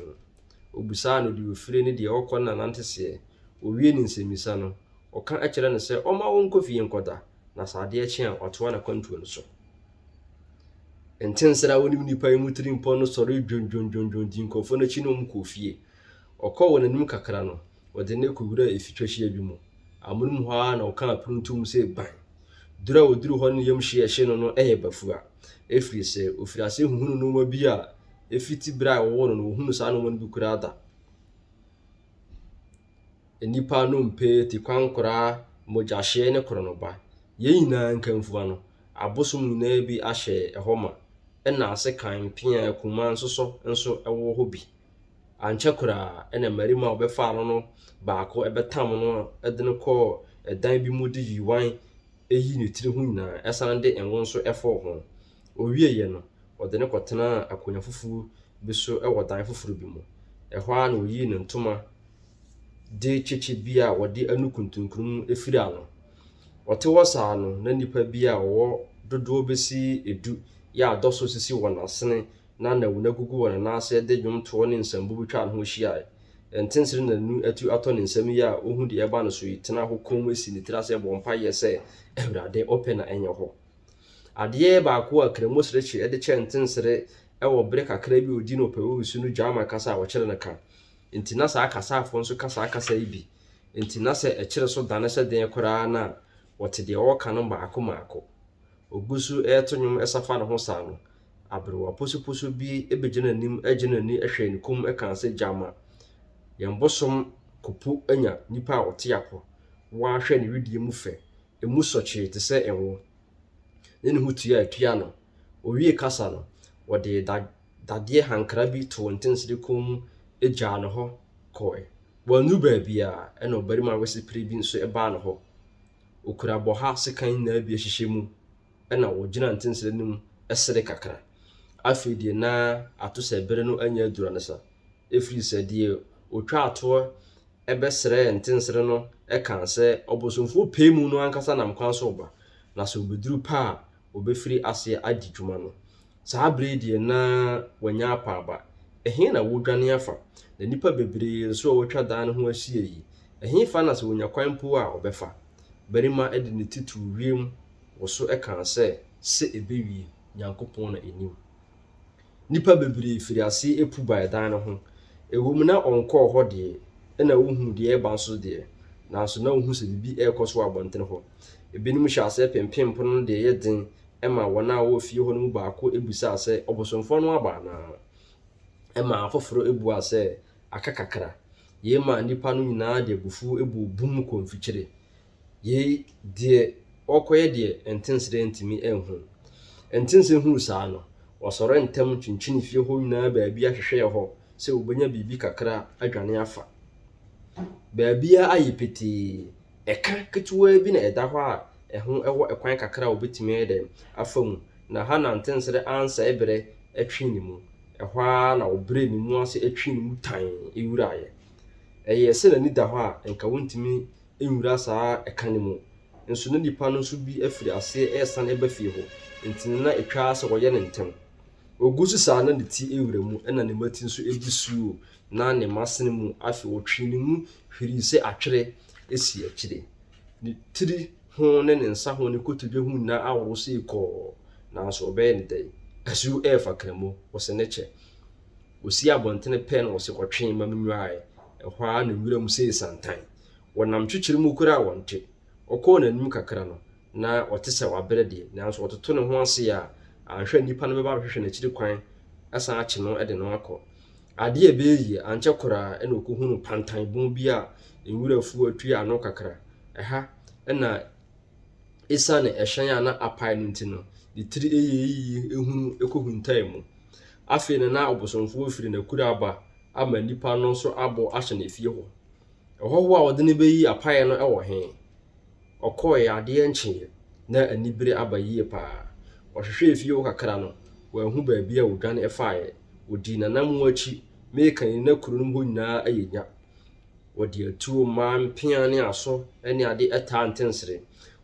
A: Ɔbisaa no deɛ ɔfire ne deɛ ɔkɔ ne n'ananteseɛ. Ɔwiee ne nsɛmmisa no, ɔka kyerɛɛ no sɛ ɔmma ɔnkɔ fie nkɔda, na sɛ adeɛ kye a, watoa n'akwantuo no so. Ntensere a ɔnim nnipa yi mu tirimpɔ no sɔree dwondwondwondwon dii nkurɔfoɔ no akyi ne wɔn kɔɔ fie. Ɔkɔɔ wɔn anim kakra no, wɔde no kɔwuraa efitwahyia bi mu. Amonom hɔ ara na ɔkaa pono toom sɛ ban. Duru a ɔduruu hɔ no ne yam hye a ɛhyee no no yɛ bafua, ɛfiri sɛ ɔfirii aseɛ huhunuu nnoɔma bi a ɛfiti berɛ a wɔwoo no no ɔhunuu saa nnoɔma no bi koraa da. Nnipa nnompe, tikwankoraa, mogyahyeɛ ne korɔnoba. Yei nyinaa nkamfua no, abosom nyinaa bi ahyɛ ɛhɔ ma, ɛna asekan, mpea, akuma, nsosɔ nso wɔ hɔ bi. Ankyɛ koraa na mmarima a wɔbɛfaa no no baako bɛtam no de no kɔɔ dan bi mu de yiwan yii ne tiri ho nyinaa san de ngo nso fɔw ho. Ɔwieeɛ no, ɔde no kɔtenaa akonnwa fufuo bi so wɔ dan foforɔ bi mu. Ɛhɔ ara na ɔyii ne ntoma de kyekye bi a wɔde anu kuntunkuni mu firaa no. Ɔte hɔ saa no, na nnipa bi a wɔwɔ dodoɔ bɛsi du yɛ adɔ so sisi wɔn asene. na nnawunagugu wɔ ne nan ase de nnwomtoɔ ne nsɛmbo bi twaa ne ho hyiaeɛ. Ntensere na n'ani atu atɔ ne nsam yi a ɔhu deɛ ɛreba ne so yi tenaa hɔ komm sii ne tiri ase bɔɔ mpaeɛ sɛ, Awurade, wo pɛ na ɛnyɛ hɔ. Adeɛ baako a Kramo Serekye de kyɛɛ Ntensere wɔ bere kakra bi a ɔdii no Ɔpɛwusu no Gyama kasa a wɔkyere no ka. Enti na saa kasafoɔ nso ka saa kasa yi bi. Enti na sɛ ɛkyere so dane sɛ deɛn koraa no a, wɔte deɛ ɔreka no mmaako mmaako. Ɔgu so reto nnwom sa fa ne ho saa no, aberewa posoposo bi bɛgyina n'anim gyee n'ani hwɛɛ ne komm kaa sɛ, Gyama, yɛn bosom Kopo anya nipa a ɔte apɔ. Wo ara hwɛ ne wedeɛ mu fɛ, ɛmu sɔ kyee te sɛ ngo, ne ne ho tua a ɛtua no. Ɔwiee kasa no, ɔde da dadeɛ hankra bi too ntensere kɔn mu gyaa no hɔ kɔe. Wannuru baabiara ɛna ɔbarima wesepere bi nso baa ne hɔ. Ɔkura bɔha sekan nyinaa bi ahyehyɛ mu ɛna ɔgyina ntensere no mu sere kakra. Afei deɛ na ato sɛ bere no anya aduru ansa. Ɛfiri sɛ deɛ ɔtwaa toɔ bɛsrɛɛ ntensere no kaa sɛ ɔbosomfoɔ pɛɛ mu no ankasa nam kwan so reba, na sɛ ɔbɛduru pɛ a ɔbɛfiri aseɛ adi dwuma no. Saa bere yi deɛ na wanya apaaba. Ɛhe na wɔredwane afa? Na nnipa bebree nso a wɔatwa dan no ho ahyia yi, ɛhefa na sɛ wɔnya kwan mpo a wɔbɛfa? Barima de ne ti too wiem woso kaa sɛ, Sɛ ɛbɛwie, Nyankopɔn na ɛnim. Nnipa bebree firii aseɛ pu baa dan no ho. Ɛwom na ɔnkɔɔ hɔ deɛ, ɛna ɔhuu deɛ ɛreba nso deɛ, nanso na ɔhu sɛ biribi rekɔ so wɔ abɔntene hɔ. Ebinom hyɛɛ aseɛ pempem pono no deɛ ɛyɛ den ma wɔn a wɔwɔ fie hɔ no mu baako bisaa sɛ, Ɔbosomfoɔ no aba anaa? Ɛmaa afoforɔ buaa sɛ, Aka kakra. Yei maa nnipa no nyinaa de abufuo bɔɔ bum kɔɔ mfikyire. Yei deɛ ɔrekɔyɛ deɛ Ntensere antumi anhu. Ntensere hunuu saa no, ɔsɔree ntɛm kyinkyinii fie hɔ nyinaa baabi ahwehwɛɛ hɔ sɛ ɔbɛnya biribi kakra adwane afa. Baabiara ayɛ petee. Ɛka ketewaa bi na ɛda hɔ a ɛho wɔ kwan kakra a wɔbɛtumi ayɛ dɛn afa mu, na ha na Ntensere ansɛe berɛ twee ne mu. Ɛhɔ ara na ɔbrɛɛ ne mu ase twee ne mu tann wuraeɛ. Ɛyɛɛ sɛ n'ani da hɔ a, anka wɔntumi nwura saa ɛka no mu. Nso na nnipa no nso bi afiri aseɛ resane ba fie hɔ, enti na ɛtwa ara sɛ wɔyɛ no ntɛm. Ɔgu so saa na ne ti wura mu na ne mmati nso di suo na ne masene mu. Afei ɔtwee ne mu hwirii sɛ atwerɛ si akyire. Ne tiri ho ne ne nsa ho ne kotodwe ho nyinaa aworo sei kɔɔ, nanso ɔbɛyɛ ne dɛn? Asuo refa Kramo, ɔse ne kyɛ. Ɔsii abɔntene pɛ na ɔse ɔtwee ma menwuraeɛ. Ɛhɔ ara na nwura mu sei santan. Wɔnam kyekyere mu koraa a wɔnte. Ɔkɔɔ n'anim kakra no, na ɔte sɛ wabrɛ deɛ, nanso ɔtoto ne ho ase a, anhwɛ a nnipa no bɛba abɛhwehwɛ n'akyiri kwan asan akye no de no akɔ. Adeɛ a ɛbɛyɛ yie, ankyɛ koraa na ɔkɔhunuu pantan bon bi a nwura afuo atue ano kakra. Ɛha na ɛsiane ɛhyɛn a na apae no nti no, ne tiri yɛɛ yie hunu kɔhuntaa mu. Afei na na ɔbosomfoɔ firi n'akura aba ama nnipa no nso abɔ ahyɛ no efie hɔ. Ɔhɔhoɔ a ɔde no bɛyi apaeɛ no wɔ he? Ɔkɔeɛ, adeɛ nkyeeɛ, na anibere aba yie pa ara. Ɔhwehwɛɛ fie hɔ kakra no, wanhu baabi a ɔdwane faeɛ. Ɔdii n'anammɔn akyi, meka yi na kuro no mu hɔ nyinaa ayɛ nya. Wɔde atuo, mmaa, mpea ne aso ne ade taa ntensere.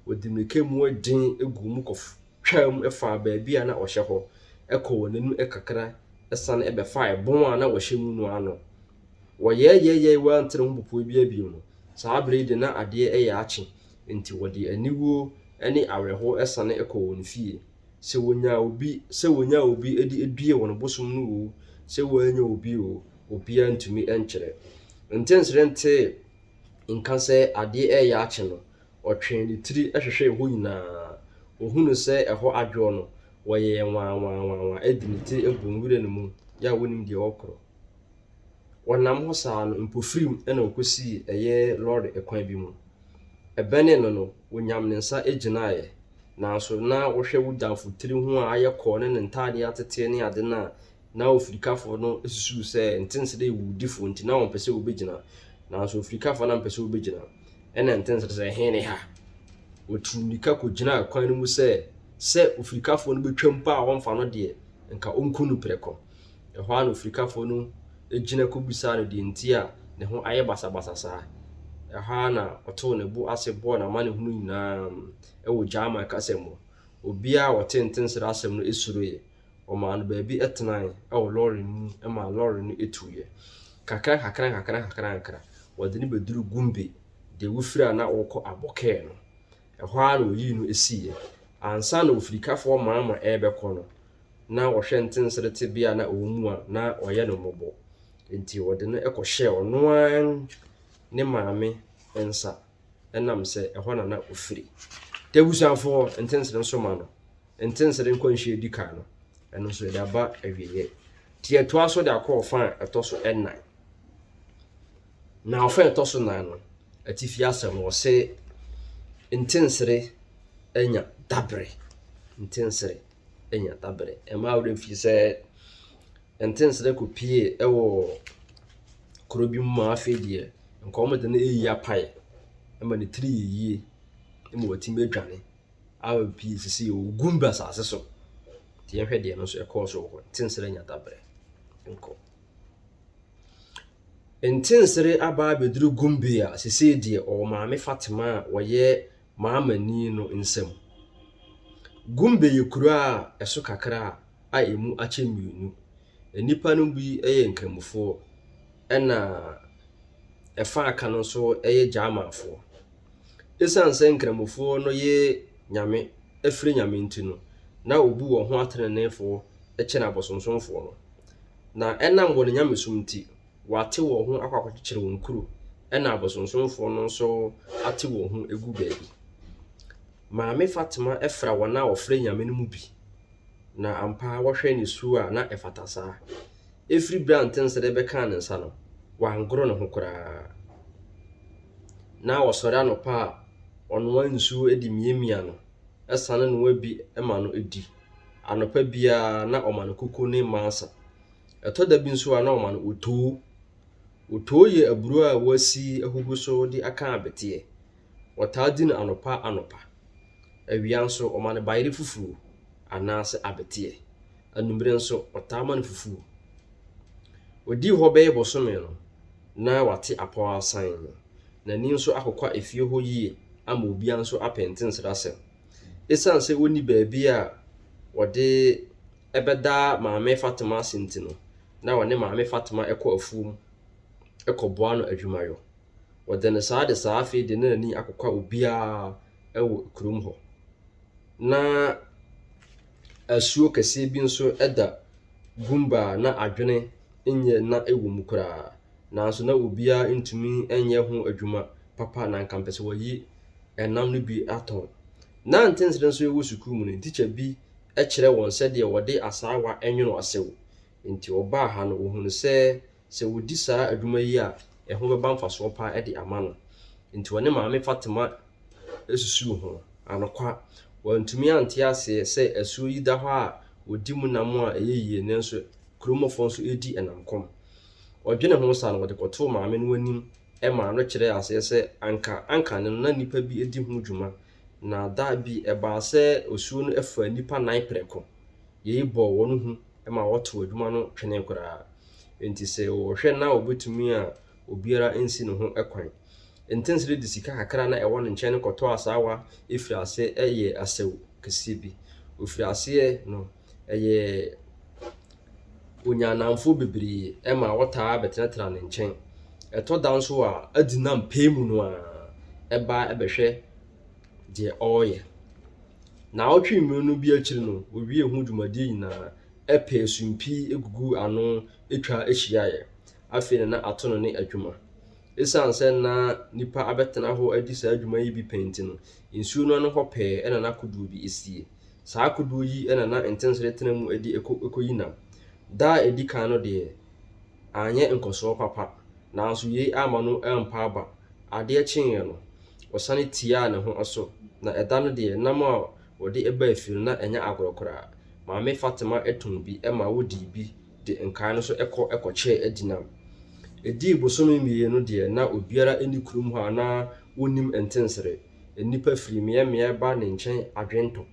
A: Wɔde mmirika mu den guu mu kɔtwaa mu faa baabi a na ɔhyɛ hɔ, kɔɔ wɔn anim kakra sane bɛfaa ɛbɔn a na wɔhyɛ mu no ano. Wɔyɛɛyɛɛyɛe wɔante ne ho mpopoe biara bio no, saa bere yi de na adeɛ reyɛ akye, enti wɔde aniwuo ne awerɛhoɔ sane kɔɔ wɔn fie. Sɛ wɔnyaa obi, sɛ wɔnyaa obi de due wɔn bosom no oo, sɛ wɔannya obi oo, obiara ntumi nkyerɛ. Ntensere ntee nka sɛ adeɛ reyɛ akye no, ɔtwee ne tiri hwehwɛɛ hɔ nyinaa. Ɔhunuu sɛ ɛhɔ adwoɔ no, wɔyɛɛ nwaa-nwaa-nwaa de ne tiri bɔɔ nwura no mu, yɛ a wɔnnim deɛ ɔrekorɔ. Wɔnam hɔ saa no, mpofirim na wɔkɔsii ɛyɛ lɔre kwan bi mu. Ɛbɛnee no no, wɔnyam ne nsa gyinaeɛ. Nanso na wohwɛ wo damfo tiri ho a ayɛ kɔɔ ne ne ntaadeɛ atete ne ade no a, na ofirikafo no susuw sɛ Ntensere yɛ wudifo nti na ɔmpɛ sɛ obegyina. Nanso ofirikafo no ampɛ sɛ obegyina. Ɛnna Ntensere sɛ, Ɛhe ne ha? Otuu mmirika kogyinaa kwan no mu sɛ, sɛ ofirikafo no betwam mpo a ɔmfa no deɛ, nka onku no prɛko. Ɛhɔ ara na ofirikafo no gyina kobisaa no deɛ nti a ne ho ayɛ basabasa saa. Ɛhɔ ara na ɔtoo ne bo ase bɔɔ n'amanehunu nyinaa wɔ German kasa mu. Obiara a ɔtee Ntensere asɛm no suroeɛ. Wɔmaa no baabi tenae wɔ lɔre no mu maa lɔre no tuiɛ. Kakra nkakra nkakra nkakra nkakra, wɔde no bɛduruu Gumbe, deɛ wofiri a na wɔrekɔ Abɔkɛɛ no. Ɛhɔ ara na wɔyii no siiɛ. Ansa na ofirikafoɔ Maama rebɛkɔ no, na ɔhwɛ ntensere tebea a na ɔwɔ mu a, na ɔyɛ no mmɔbɔ. Enti wɔde no kɔhyɛɛ ɔno ara ne maame nsa, ɛnam sɛ ɛhɔ na na ɔfiri. Nti abusuafoɔ, ntensere nso ma no. Ntensere nkwanhyia a ɛdi kan no, ɛno nso yɛde aba awieeɛ. Nti yɛtoa so de akɔ ɔfa a ɛtɔ so nnan. Na ɔfa a ɛtɔ so nnan no, atifi asɛm no, wɔse ntensere anya dabere. Ntensere anya dabere. Ɛmma wo werɛ mfiri sɛ ntensere kɔpie wɔ kuro bi mu ma afei deɛ nka wɔde no reyi apae ma ne tiri yɛ yie ma watumi adwane. A pii sisi wɔ Gumbe asase so. Nti yɛnhwɛ deɛ ɛno nso ɛkɔɔ so wɔ hɔ. Ntensere anya dabrɛ. Nkɔ. Ntensere aba abɛduru Gumbe a sesei deɛ ɔwɔ Maame Fatima a ɔyɛ Maamani no nsam. Gumbe yɛ kuro a ɛso kakra a ɛmu akyɛ mmienu. Nnipa no bi yɛ Nkramofoɔ ɛna ɛfa a aka no nso yɛ Gyamanfoɔ. Esiane sɛ Nkramofoɔ no ye Nyame firi Nyame nti no, na wɔbu wɔn ho ateneneefoɔ kyɛn abosonsomfoɔ no. Na ɛnam wɔn nyamesom nti, wɔate wɔn ho akɔ akɔkyekyere wɔn kuro, ɛna abosonsomfoɔ no nso ate wɔn ho agu baabi. Maame Fatima fra wɔn a wɔfrɛ Nyame no mu bi, na ampa ara wɔhwɛ ne su a na ɛfata saa. Ɛfiri berɛ a Ntensere bɛkaa ne nsa no, wangoro ne ho koraa. Na ɔsɔre anɔpa a, ɔnoa nsuo de miamia no, sane noa bi ma no di. Anɔpa biara na ɔma no koko ne masa. Ɛtɔ da bi nso a na ɔma no otoo. Otoo yɛ aburo a wɔasi ahuhu so de aka abeteɛ. Wɔtaa di no anɔpa anɔpa. Awia nso, ɔma no bayerɛ fufuo anaasɛ abeteɛ. Anwummerɛ nso, ɔtaa ma no fufuo. Ɔdii hɔ bɛyɛ bosome no, na wate apɔw asan. N'ani nso akokwa efie hɔ yie ama obiara nso apɛ ntensere asɛm. Esiane sɛ onni baabi a wɔde bɛda Maame Fatima ase nti no, na ɔne Maame Fatima kɔ afuom kɔboa no adwumayɔ. Wɔde no saa de saa afei de na n'ani akokwa obiara wɔ kurom hɔ. Na asuo kɛseɛ bi nso da Gumba a na adwene nyɛ na wɔ mu koraa. Nanso na obiara ntumi nyɛ ho adwuma papa na anka mpɛ sɛ wɔyi ɛnam no bi atɔn. Na ntensere nso wɔ sukuu mu no, tikya bi kyerɛ wɔn sɛdeɛ wɔde asaawa nwono asew. Enti wɔbaa ha no, wɔhunu sɛ sɛ wɔdi saa adwuma yi a, ɛho bɛba mfasoɔ pa de ama no. Enti wɔne Maame Fatima susuw ho. Anokwa, wɔantumi ante aseɛ sɛ asuo yi da hɔ a wɔdi mu nam a ɛyɛ yie nanso kurom hɔfoɔ nso redi nam kɔm. Ɔdwene ho saa no, wɔde kɔtoo maame no anim maa no kyerɛɛ aseɛ sɛ anka ankane no na nnipa bi di ho dwuma, na da bi ɛbaa sɛ osuo no faa nnipa nan prɛko. Yei bɔɔ wɔn hu ma wɔtoo adwuma no twenee koraa. Enti sɛ wɔhwɛ na wɔbɛtumi a, obiara nsi ne ho kwan. Ntensere de sika kakra a na ɛwɔ ne nkyɛn no kɔtɔɔ asaawa firii aseɛ yɛɛ asau kɛseɛ bi. Ɔfirii aseɛ no, ɛyɛɛ ɔnyaa nnamfoɔ bebree ma wɔtaa bɛtenatena ne nkyɛn. Ɛtɔ da nso a, adi nam pɛɛ mu no ara, ba bɛhwɛ deɛ ɔreyɛ. Nnawɔtwe mmienu bi akyiri no, wɔwiee ho dwumadie nyinaa, pɛɛ sumpii guguu ano twa hyiaeɛ. Afei na na ato no ne adwuma. Esiane sɛ na nnipa abɛtena hɔ adi saa dwuma yi bi pɛn nti no, nsuo no ano hɔ pɛɛ na na kodoɔ bi sie. Saa kodoɔ yi na na ntensere tena mu de kɔyi nam. Da a ɛdi kan no deɛ, anyɛ nkɔsoɔ papa, nanso yei amma no ampa aba. Adeɛ kyeeɛ no, ɔsane tiaa ne ho so, na ɛda no deɛ, nam a wɔde baa fie no, na ɛnyɛ agorɔ koraa. Maame Fatima tɔn bi ma wɔdii bi de nkaeɛ no nso kɔ kɔkyɛɛ adinam. Ɛdii bosome mmienu deɛ, na obiara nni kurom hɔ a na ɔnnim ntensere. Nnipa firi mmeammea ba ne nkyɛn adwentɔ.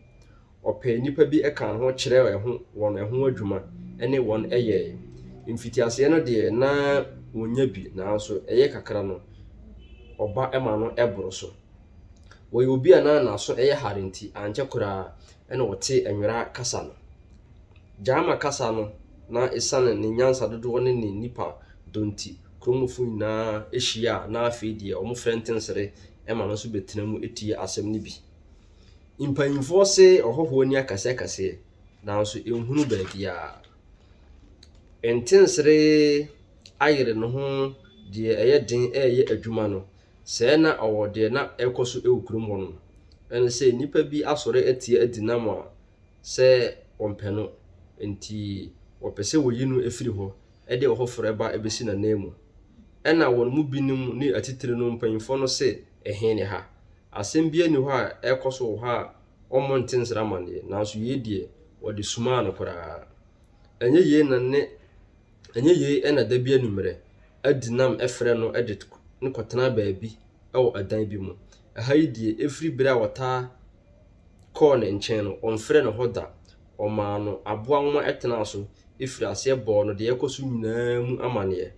A: Ɔpɛɛ nnipa bi kaa ne ho kyerɛɛ ɛho wɔn ɛho adwuma ne wɔn yɛe. Mfitiaseɛ no deɛ na wɔnnya bi nanso ɛyɛ kakra no, ɔba ma no boro so. Ɔyɛ obi a na n'aso yɛ hare nti ankyɛ koraa na ɔtee nwera kasa no. Gyama kasa no na esiane ne nyansa dodoɔ ne ne nnipa dɔ nti, kuromfo nyinaa hyia a na afei deɛ wɔfrɛ Ntensere ma no nso bɛtena mu tie asɛm no bi. Mpanyimfoɔ se ɔhɔhoɔ ani akɛseakɛseɛ, nanso ɛnhunu baabiara. Ntensere ayere ne ho deɛ ɛyɛ den reyɛ adwuma no, sɛɛ na ɔwɔ deɛ na ɛrekɔ so wɔ kurom hɔ no. Ɛne sɛ nnipa bi asɔre atia adi nam a sɛ wɔmpɛ no, enti wɔpɛ sɛ wɔyi no firi hɔ de ɔfoforɔ ba bɛsi n'ananmu. Ɛnna wɔn mu binom ne atitire no mpanimfoɔ no se, Ɛhe ne ha? Asɛm biara nni hɔ a ɛrekɔ so wɔ hɔ a wɔmmɔ ntensere amanneɛ, nanso yei deɛ, wɔde sumaa no koraa. Ɛnyɛ yei na ne ɛnyɛ yei na da bi anwummerɛ, Adinam frɛɛ no de no kɔtenaa baabi wɔ ɛdan bi mu. Ɛha yi deɛ, ɛfiri berɛ a wɔtaa kɔɔ ne nkyɛn no, ɔmfrɛɛ no hɔ da. Ɔmaa no aboa nwoma tenaa so firii aseɛ bɔɔ no deɛ ɛrekɔ so nyinaa mu amanneɛ.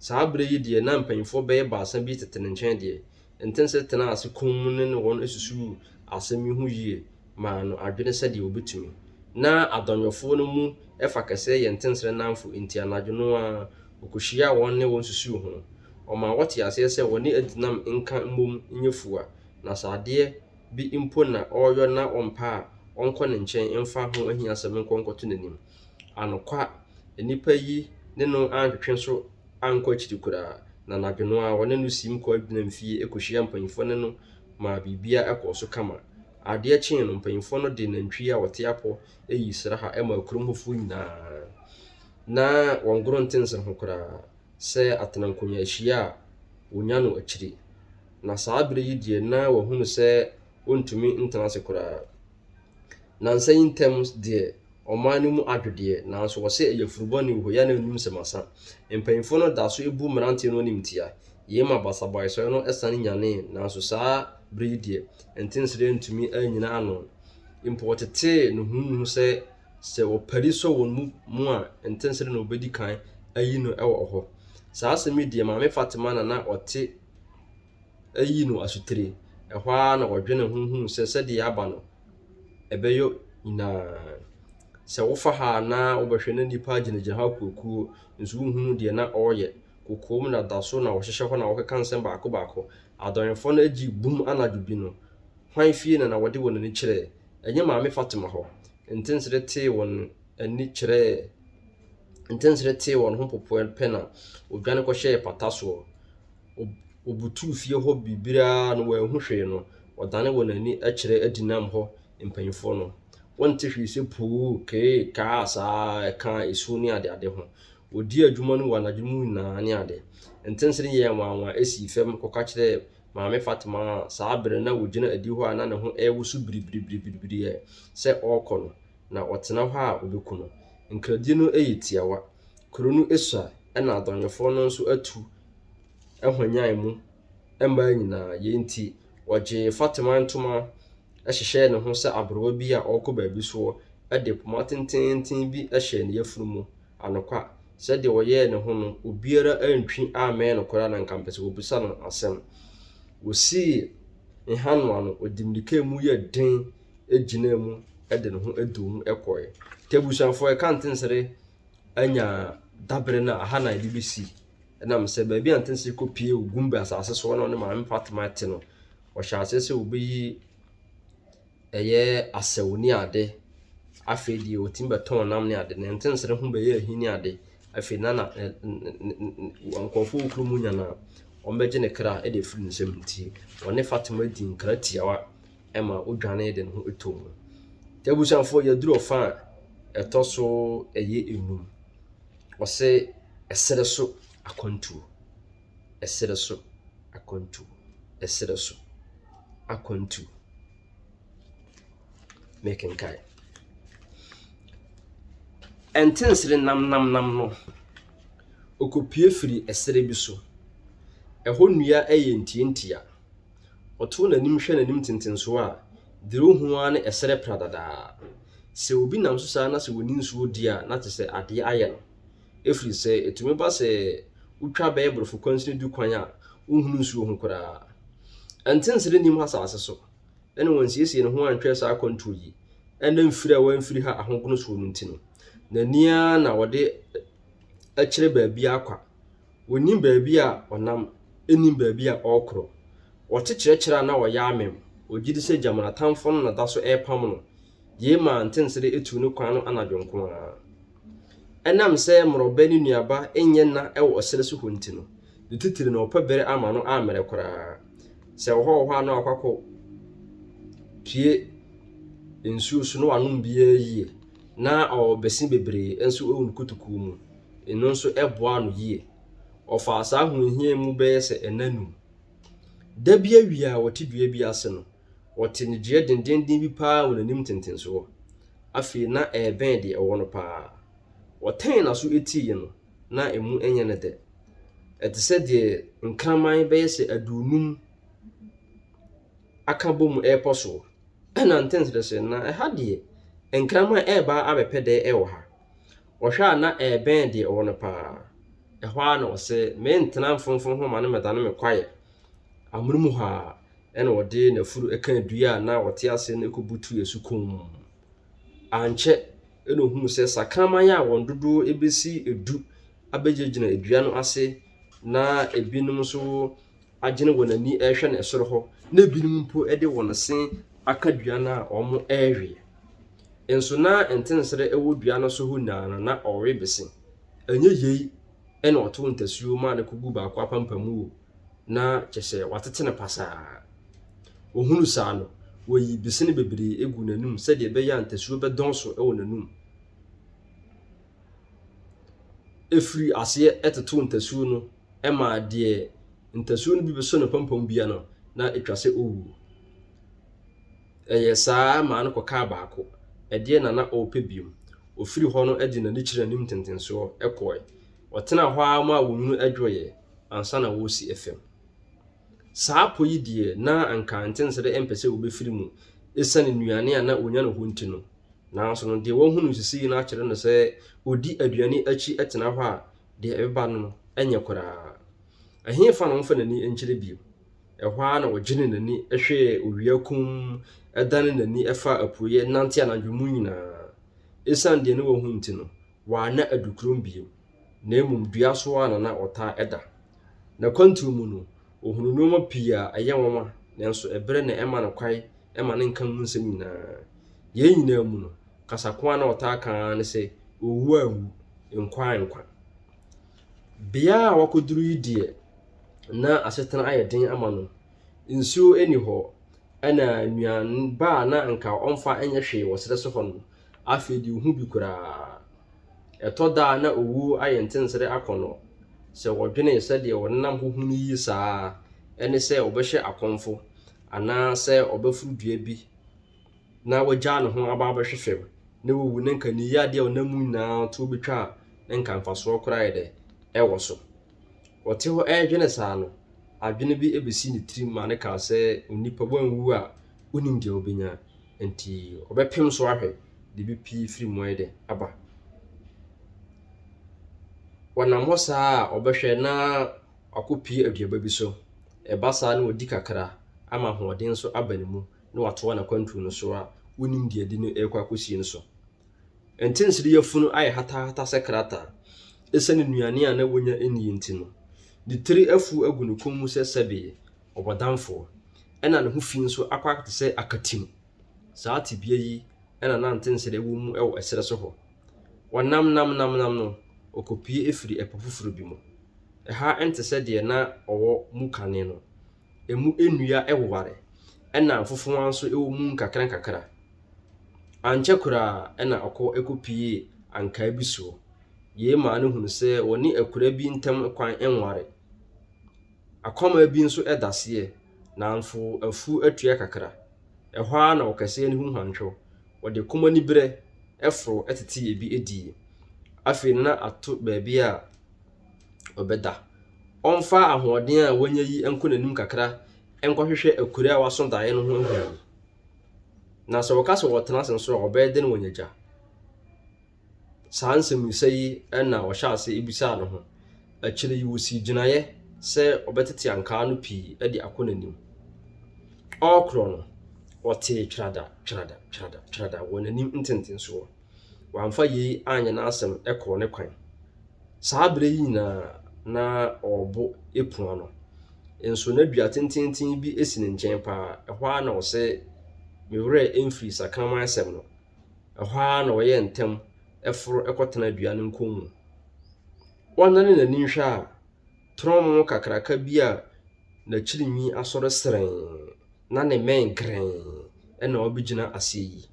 A: Saa berɛ yi deɛ na mpanimfoɔ bɛyɛ baasa bi tete ne nkyɛn deɛ, Ntense tenaa ase komm ne wɔn susuu asɛm yi ho yie maa no adwene sɛdeɛ wɔbɛtumi. Ná adɔnyɔfoɔ no mu fa kɛseɛ yɛ Ntensere nnamfo enti anadwo no ara, ɔkɔhyiaa wɔn ne wɔn susuu ho. Ɔmaa wɔtee aseɛ sɛ wɔne Adinam nka mmom nyɛ fua, na sɛ adeɛ bi mpo na ɔreyɔ na ɔmpɛ a, ɔnkɔ ne nkyɛn mfa ho ahiasɛm nkɔ nkɔto n'anim. Anokwa, nnipa yi ne no antwetwe so ankɔ akyiri koraa, na anadwo no ara wɔne no siim kɔɔ Adinam fie kɔhyiaa mpanyimfoɔ ne no maa biribiara kɔɔ so kama. Adeɛ kyee no, mpanyimfoɔ no de nantwie a wɔte apɔ yii sraha maa kurom hɔfoɔ nyinaa. Ná wɔn goro nte nsɛm ho koraa sɛ atenankonnwa a wɔnya no akyiri. Na saa berɛ yi deɛ na wɔahunu sɛ wɔntumi ntena ase koraa. Nnansa yi ntam deɛ, ɔman no mu adwo deɛ, nanso wɔse ɛyɛ funu bɔne wɔ hɔ yi a na ɛnnim sɛ masa. Mpanyimfoɔ no da so bu mmeranteɛ no animtia. Yei ma basabasayɛ no sane nyanee, nanso saa berɛ yi deɛ, Ntensere antumi annyina ano. Mpo wɔtetee no huuhu sɛ, sɛ wɔpari sɔ wɔn mu mu a, Ntensere na wɔbɛdi kan ayi no wɔ hɔ. Saa asɛm yi deɛ, Maame Fatima na na ɔte ayi no asotire. Ɛhɔ ara na ɔdwenee ho huu sɛ sɛdeɛ aba no, ɛbɛyɔ nyinaa. Sɛ wofa ha a na wobɛhwɛ na nnipa gyinagyina hɔ akuokuo, nso wonhunu deɛ na ɔreyɛ. Kokoam na da so na wɔhyehyɛ hɔ na wɔkeka nsɛm baako baako. Adɔnyɛfoɔ no gyee bum anadwo bi no, hwan fie na na wɔde wɔn ani kyerɛɛ? Ɛnyɛ Maame Fatima hɔ. Ntensere tee wɔn ani kyerɛɛ Ntensere tee wɔn ho popoɛ pɛ na wɔdwane kɔhyɛɛ pata soɔ. Wɔbutuu fie hɔ biribiara no wɔanhu hwee no, wɔdane wɔn ani kyerɛ adinam hɔ mpanyimfoɔ no. Wonte hwee sɛ puu, kee, kaa saa ɛka esu ne adeade ho. Wɔdii adwuma no wɔ anadwo mu nyinaa ne ade. Ntensere yɛɛ nwanwa sii fam kɔka kyerɛɛ Maame Fatima a saa bere na ogyina adihɔ a na ne ho rewoso biribiribiribiri sɛ ɔrekɔ no, na ɔtena hɔ a obeku no. Nkradie no yɛ tiawa. Kuro no sua na adɔnyɛfoɔ no nso atu hwanyan mu mmaa nyinaa. Yei nti, wɔgyee Fatima ntoma hyehyɛɛ ne ho sɛ aberewa bi a ɔrekɔ baabi soɔ de poma tenteenten bi hyɛɛ ne yafunu mu. Anokwa, sɛdeɛ ɔyɛɛ ne ho no, obiara antwi ammɛn no koraa na anka mpɛ sɛ wɔbisa no asɛm. Wɔsii nhanoa no, ɔde mmirika a emu yɛ den gyinaa mu de ne ho duu mu kɔeɛ. Nti abusuafoɔ, ɛka ntensere anya dabere no a, aha na yɛde bɛsi. Ɛnam sɛ baabi a ntensere kɔpue wɔ Gumbe asase soɔ na ɔne Maame Fatima te no, ɔhyɛ aseɛ sɛ ɔbɛyi ɛyɛ asau ne ade. Afei deɛ ɔtumi bɛtɔn nam ne ade. Ne ntensere ho bɛyɛ ahi ne ade. Afei na na nkurɔfoɔ wɔ kurom nya no a, wɔbɛgye ne kra de afiri ne nsam nti, ɔne Fatima dii nkra tiawa ma ɔdwanee de ne ho too mu. Nti abusuafoɔ, yɛaduru ɔfa a ɛtɔ so ɛyɛ enum. Ɔse ɛserɛ so akwantuo, ɛserɛ so akwantuo, ɛserɛ so akwantuo. Mekenkan. Ɛntensere namnamnam no, ɔkɔpue firi ɛserɛ bi so. Ɛhɔ nnua yɛ ntiantia. Ɔto n'anim hwɛ n'anim ntentensoɔ a, deɛ ɔhu ara ne ɛserɛ pradadaa. Sɛ obi nam so saa na sɛ ɔnni nsuo di a, na kyerɛ sɛ adeɛ ayɛ no. Ɛfiri sɛ ɛtumi ba sɛ wotwa bɛyɛ borɔfo kwansini du kwan a, wonhunu nsuo ho koraa. Ɛntensere nnim asase so, ɛna wansiesie ne ho antwɛn saa akwantuo yi. Ɛna mfiri a wamfiri ha ahogono soɔ no nti no. N'ani ara na ɔde kyerɛ baabi ara kwa. Ɔnnim baabi a ɔnam, nnim baabi a ɔrekorɔ. Ɔte kyerɛkyerɛ a na ɔyɛ amem. Ɔgye di sɛ gyama n'atamfo no na da so repam no. Yei maa Ntensere tuu ne kwan no anadwo nko ara. Ɛnam sɛ mmorɔbɛ ne nnuaba nyɛ nna wɔ ɛserɛ so hɔ nti no, ne titire no ɔpɛ bere ama no ammrɛ koraa. Sɛ ɔhɔ wɔ hɔ a na wakɔ akɔ pue nsuo so na wanom biara yie. Na ɔwɔ bɛse bebree nso wɔ ne kotokuo mu. Ɛno nso boaa no yie. Ɔfaa saa ahohiahia mu bɛyɛ sɛ nna num. Da bi awia a ɔte dua bi ase no, ɔte nnyegyeeɛ dendeenden bi paa wɔ n'anim ntentensoɔ. Afei na ɛrebɛn deɛ ɔwɔ no paa. Ɔtɛn n'aso tiiɛ no, na emu nyɛ no dɛ. Ɛte sɛ deɛ nkraman bɛyɛ sɛ aduonum aka bom repɔ soɔ. Ɛnna ntɛnkyerɛ sɛ, na ɛha deɛ, nkraman reba abɛpɛ dɛ wɔ ha. Ɔhwɛ a na ɛrebɛn deɛ ɔwɔ no paa. Ɛhɔ ara na ɔse, Mentena mfomfom ho ma no mmɛdane me kwaeɛ. Amonom hɔ ara, ɛnna ɔde n'afuru kaa dua a na ɔte ase no kɔbutuu asu komm. Ankyɛ na ohuu sɛ sakraman a wɔn dodoɔ bɛsi du abɛgyinagyina dua no ase na ebinom nso agyene wɔn ani rehwɛ no soro hɔ, na ebinom mpo de wɔn se aka dua no a wɔrewe. Nso na ntensere wɔ dua no so hɔ nyinaa no, na ɔrewe bese. Ɛnyɛ yei na ɔtoo ntasuo maa no kɔguu baako apampam o, na kyerɛ sɛ watete no pasaa. Ɔhunuu saa no, ɔyii bese bebree guu n'anom sɛdeɛ ɛbɛyɛ a ntasuo bɛdɔɔso wɔ n'anom. Ɛfirii aseɛ totoo ntasuo no maa deɛ ntasuo no bi bɛsɔ n'apampam biara no, na ɛtwa sɛ ɔwuo. Ɛyɛɛ saa ara maa no kɔkaa baako. Ɛdeɛn na na ɔrepɛ bio? Ɔfirii hɔ no de n'ani kyerɛɛ n'anim ntentensoɔ kɔeɛ. Ɔtenaa hɔ ara maa wɔn nwunu dwoeɛ ansa na wɔresi fam. Saa pɔ yi deɛ, na anka Ntensere mpɛ sɛ ɔbɛfiri mu ɛsiane nnuane a na ɔnya no hɔ nti no. Nanso no, deɛ wahu no sesei no akyerɛ no sɛ ɔdi aduane akyi tena hɔ a, deɛ ɛbɛba no no nyɛ koraa. Ɛhefa na ɔmfa n'ani nkyerɛ bio? Ɛhɔ ara na ɔgyene n'ani hwɛɛ owia komm, danee n'ani faa apueeɛ nante anadwo mu nyinaa. Ɛsiane deɛ na wahu nti no, wanna adukurom bio, na mmom dua so ara na na ɔtaa da. N'akwantuo mu no, ɔhunuu nneɛma pii a ɛyɛ nwanwa, nanso ɛberɛ na ɛma no kwan ma ne nka mu nsɛm nyinaa. Yei nyinaa mu no, kasa ko a na ɔtaa ka ara ne sɛ, Owu anwu, nkwa ankwa. Bea a wakɔduru yi deɛ, na asetena ayɛ den ama no. Nsuo nni hɔ, ɛna nnuan ba a na anka ɔmfa nyɛ hwee wɔ serɛ so hɔ no, afei deɛ ɔhu bi koraa. Ɛtɔ da a na owuo ayɛ ntensere akɔnnɔ. Sɛ wɔdwene sɛdeɛ wɔnenam hɔ hu no yie saa a, ɛne sɛ ɔbɛhyɛ akɔmfo anaasɛ ɔbɛforo dua bi na wagyaa ne ho aba abɛhwe fam na wawu na nka ne yadeɛ a ɔnam mu nyinaa toɔ bɛtwa a na nka mfasoɔ koraa yɛ dɛ ɛwɔ so. Ɔte hɔ ɛredwene saa no, adwene bi bɛsi ne tirim ma no kaa sɛ onipa wanwu a wonim deɛ wobɛnya nti ɔbɛpem so ahwɛ deɛ ɛbɛpue firi mu ayɛ dɛ aba. Ɔnam hɔ saa a ɔbɛhwɛ na wakɔpue aduaba bi so. Ɛba saa na ɔdi kakra ama ahoɔden nso aba ne mu na watoa n'akwantuo no so a ɔnnim deɛ ɛde no rekɔ akɔsie no so. Nkyɛnsee yafunu ayɛ hatahata sɛ krataa. Esiane nnuane a na wonya nni nti no, ne tiri afuw agu ne kɔn mu sɛ sɛbe ɔbɔdamfoɔ, ɛnna ne ho fi nso akɔ ayɛ te sɛ akatim. Saa tebea yi na na Ntensere wɔ mu wɔ ɛserɛ so hɔ. Ɔnam nam nam nam no, ɔkɔpue firii ɛpo foforɔ bi mu. Ɛha nte sɛ deɛ na ɔwɔ mu kane no. Emu nnua woware, ɛnna mfofowa nso wɔ mu nkakrankakra. Ankyɛ koraa na ɔkɔ kɔpuee ankaa bi soɔ. Yei maa no hunuu sɛ wɔne akuraa bi ntam kwan nware. Akwamma bi nso da aseɛ, nanso afuo atua kakra. Ɛhɔ ara na ɔkɛseɛ no hu hwantwo. Ɔde kɔm aniberɛ foro tetee ebi diiɛ. Afei na ato baabi a ɔbɛda. Ɔmfa ahoɔden a wanya yi nkɔ n'anim kakra nkɔhwehwɛ akuraa a waso daeɛ no ho ahunu. Na sɛ wɔka sɛ wɔtena ase nso a, wɔbɛyɛ dɛn wɔanya gya? Saa nsɛmmisa yi na ɔhyɛɛ ase bisaa ne ho. Akyiri yi, osii gyinaeɛ sɛ ɔbɛtete ankaa no pii de akɔ n'anim. Ɔrekorɔ no, ɔtee twerada, twerada, twerada, twerada wɔ n'anim ntentensoɔ. Wamfa yei anyɛ n'asɛm kɔɔ ne kwan. Saa berɛ yi nyinaa na ɔrebo pua no. Nso na dua tententen bi si ne nkyɛn paa. Ɛhɔ ara na ɔse, Me werɛ mfiri sakraman asɛm no. Ɛhɔ ara na ɔyɛɛ ntɛm foro kɔtenaa dua no nkɔn mu. Ɔnnane n'ani nhwɛ a, torɔmo kakraka bi a n'akyiri nwi asɔre serenn na ne mmɛn grenn na wabɛgyina aseɛ yi.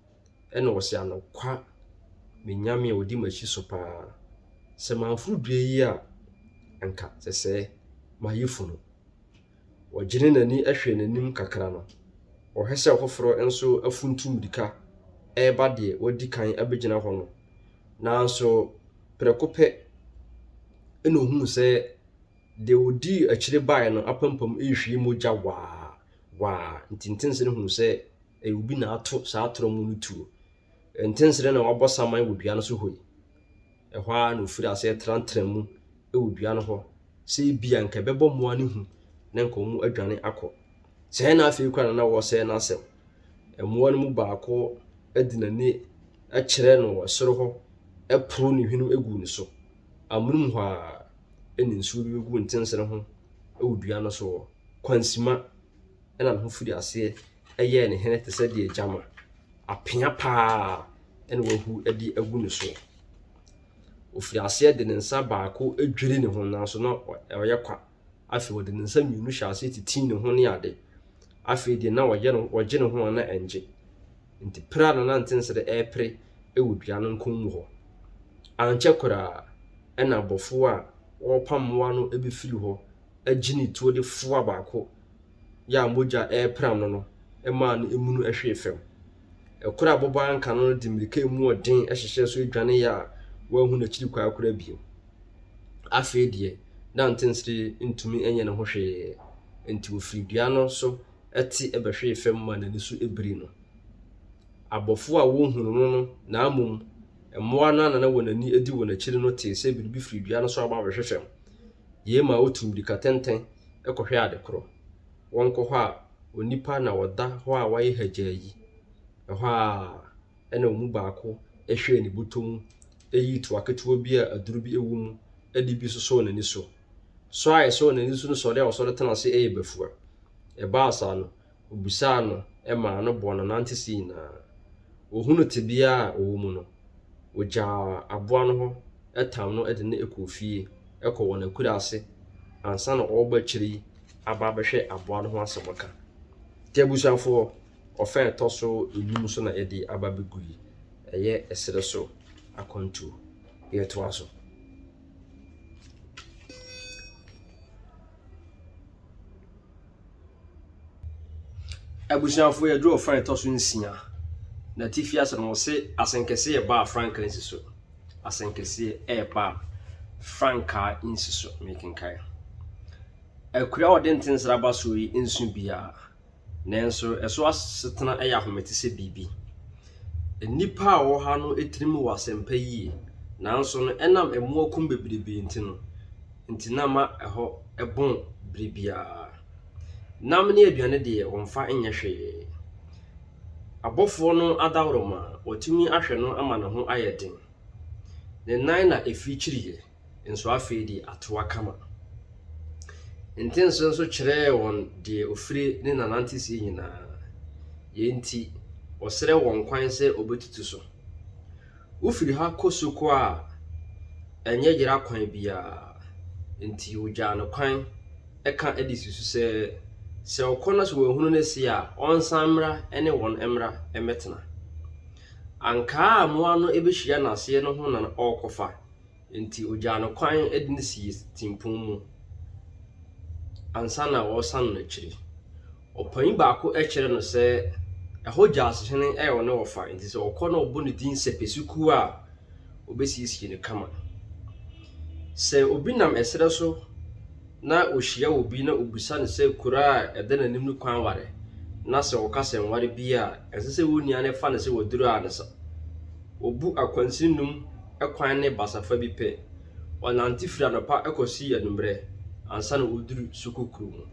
A: Ɛna ɔse, Anokwa, me Nyame a ɔdi m'akyi so paa, sɛ mamforo dua yi a, anka sɛsɛɛ mayɛ funu. Ɔgyene n'ani hwɛɛ n'anim kakra no, ɔhwɛ sɛ ɔfoforɔ nso afuntum mmirika reba deɛ wadi kan abɛgyina hɔ no. Nanso prɛko pɛ na ɔhuu sɛ deɛ ɔdii akyire baeɛ no apampam rehwie mogya waa waa. Nti Ntensene huu sɛ ɛyɛ obi na ato saa torɔmu no tuo. Ntensene na wabɔ saman wɔ dua no so hɔ yi. Ɛhɔ ara na ɔfirii aseɛ tenatena mu wɔ dua no hɔ sɛ ebia nka ɛbɛbɔ mmoa no hu na nka wɔn adwane akɔ. Sɛɛ na afei koraa na na wɔresɛe n'asɛm. Mmoa no mu baako de n'ani kyerɛɛ no wɔ soro hɔ poro ne hwene guu ne so. Amonom hɔ ara na nsuo bi bɛguu ntensene ho wɔ dua no so hɔ. Kwansima na ne ho firii aseɛ yɛɛ ne hene te sɛ deɛ gyama apea paa na wahu de agu ne so. Ɔfirii aseɛ de ne nsa baako dwiri ne ho nanso na ɔyɛ kwa. Afei ɔde ne nsa mmienu hyɛɛ aseɛ titii ne ho ne ade. Afei deɛ na ɔyɛ no ɔgye ne ho a na ɛngye. Nti pere a na na ntensere repere wɔ dua no nkɔn mu hɔ. Ankyɛ koraa ɛna abɔfoɔ a wɔrepam mmoa no bɛfiri hɔ agye ne tuo de foa baako yɛ a mogya repram no no maa no munu hwee fam. Ɛkoro a bɔbɔ anka no no de mmirika a emu yɛ den hyehyɛɛ so dwaneeɛ a wanhu n'akyiri kwan koraa bio. Afei deɛ, na Ntensere ntumi nyɛ ne ho hwee, enti ɔfirii dua no so te bɛhwee fam maa n'ani so birii no. Abɔfoɔ a wɔhunuu no no, na mmom mmoa no a na wɔn ani di wɔn akyiri no tee sɛ biribi firi dua no so aba abɛhwe fam. Yei maa wotuu mmirika tenten kɔhwɛɛ ade korɔ. Wɔnkɔ hɔ a, onipa na ɔda hɔ a wayɛ hagyaa yi. Ɛhɔ ara na wɔn mu baako hwɛɛ ne bɔtɔ mu yii toa ketewa bi a aduro bi wɔ mu de bi sosɔɔ n'ani so. Sɔ a ɛsɔɔ n'ani so no sɔre a ɔsɔre tena ase yɛ bafua. Ɛbaa saa no, obisaa no maa no bɔɔ n'anantesɛ nyinaa. Ohunuu tebea a ɔwɔ mu no, ogyaa aboa no hɔ tam no de no kɔɔ fie kɔɔ wɔn akuraase ansa na ɔreba akyire yi aba abɛhwɛ aboa no ho asɛm ka. Nti abusuafoɔ, ɔfa a ɛtɔ so enum so na yɛde aba abɛgu yi. Ɛyɛ ɛserɛ so akwantuo. Yɛtoa so. Abusuafo, yɛduru ɔfã a ɛtɔ so nsia. N'atifi ase no, wɔse asɛnkɛseɛ reba a frankaa nsi so. Asɛnkɛseɛ reba a frankaa nsi so. Mekenkan. Akura a wɔde ntensere aba soɔ yi nso biara. Nanso ɛso asetena yɛ ahomete sɛ biribi. Nnipa a wɔwɔ ha no tirim wɔ asɛmpa yie, nanso no ɛnam mmoa kum bebrebe nti no nti na ma ɛhɔ bɔn bere biara. Nam ne aduane deɛ wɔmfa nyɛ hwee. Abɔfoɔ no adaworoma wɔatumi ahwɛ no ama ne ho ayɛ den. Ne nan na ɛfirikyiriiɛ. nso afei de atoa kama. Ntenso nso kyerɛɛ wɔn deɛ ɔfire ne n'ananteseɛ nyinaa. Yei nti, ɔsrɛ wɔn kwan sɛ ɔbɛtutu so. Wofiri ha kɔ Soko a, ɛnyɛ yera kwan biara. Enti wɔgyaa no kwan ka de si so sɛ, sɛ ɔkɔ na sɛ wanhunu ne se a, ɔnsan mmra ne wɔn mmra mmɛtena. Ankaa a mmoa no bɛhyia no aseɛ no ho na ɔrekɔfa. Enti ogyaa no kwan de no sii tempɔn mu ansa na ɔresan no akyiri. Ɔpanyin baako kyerɛɛ no sɛ ɛhɔ gyaasehene yɛ ɔne ɔfa, enti sɛ ɔkɔ na ɔbɔ ne din sɛ Pɛsikuo a, obesiesie no kama. Sɛ obi nam ɛserɛ so na ohyia obi na obisa no sɛ kuro a ɛda n'anim no kwan ware, na sɛ ɔka sɛ nware bi a, ɛnsɛ sɛ wo nua no fa no sɛ waduru a ne sa. Obu akwansin num kwan ne basafa bi pɛ. Ɔnante firi anɔpa kɔsi anwummerɛ ansa na ɔreduru Soko kuro mu.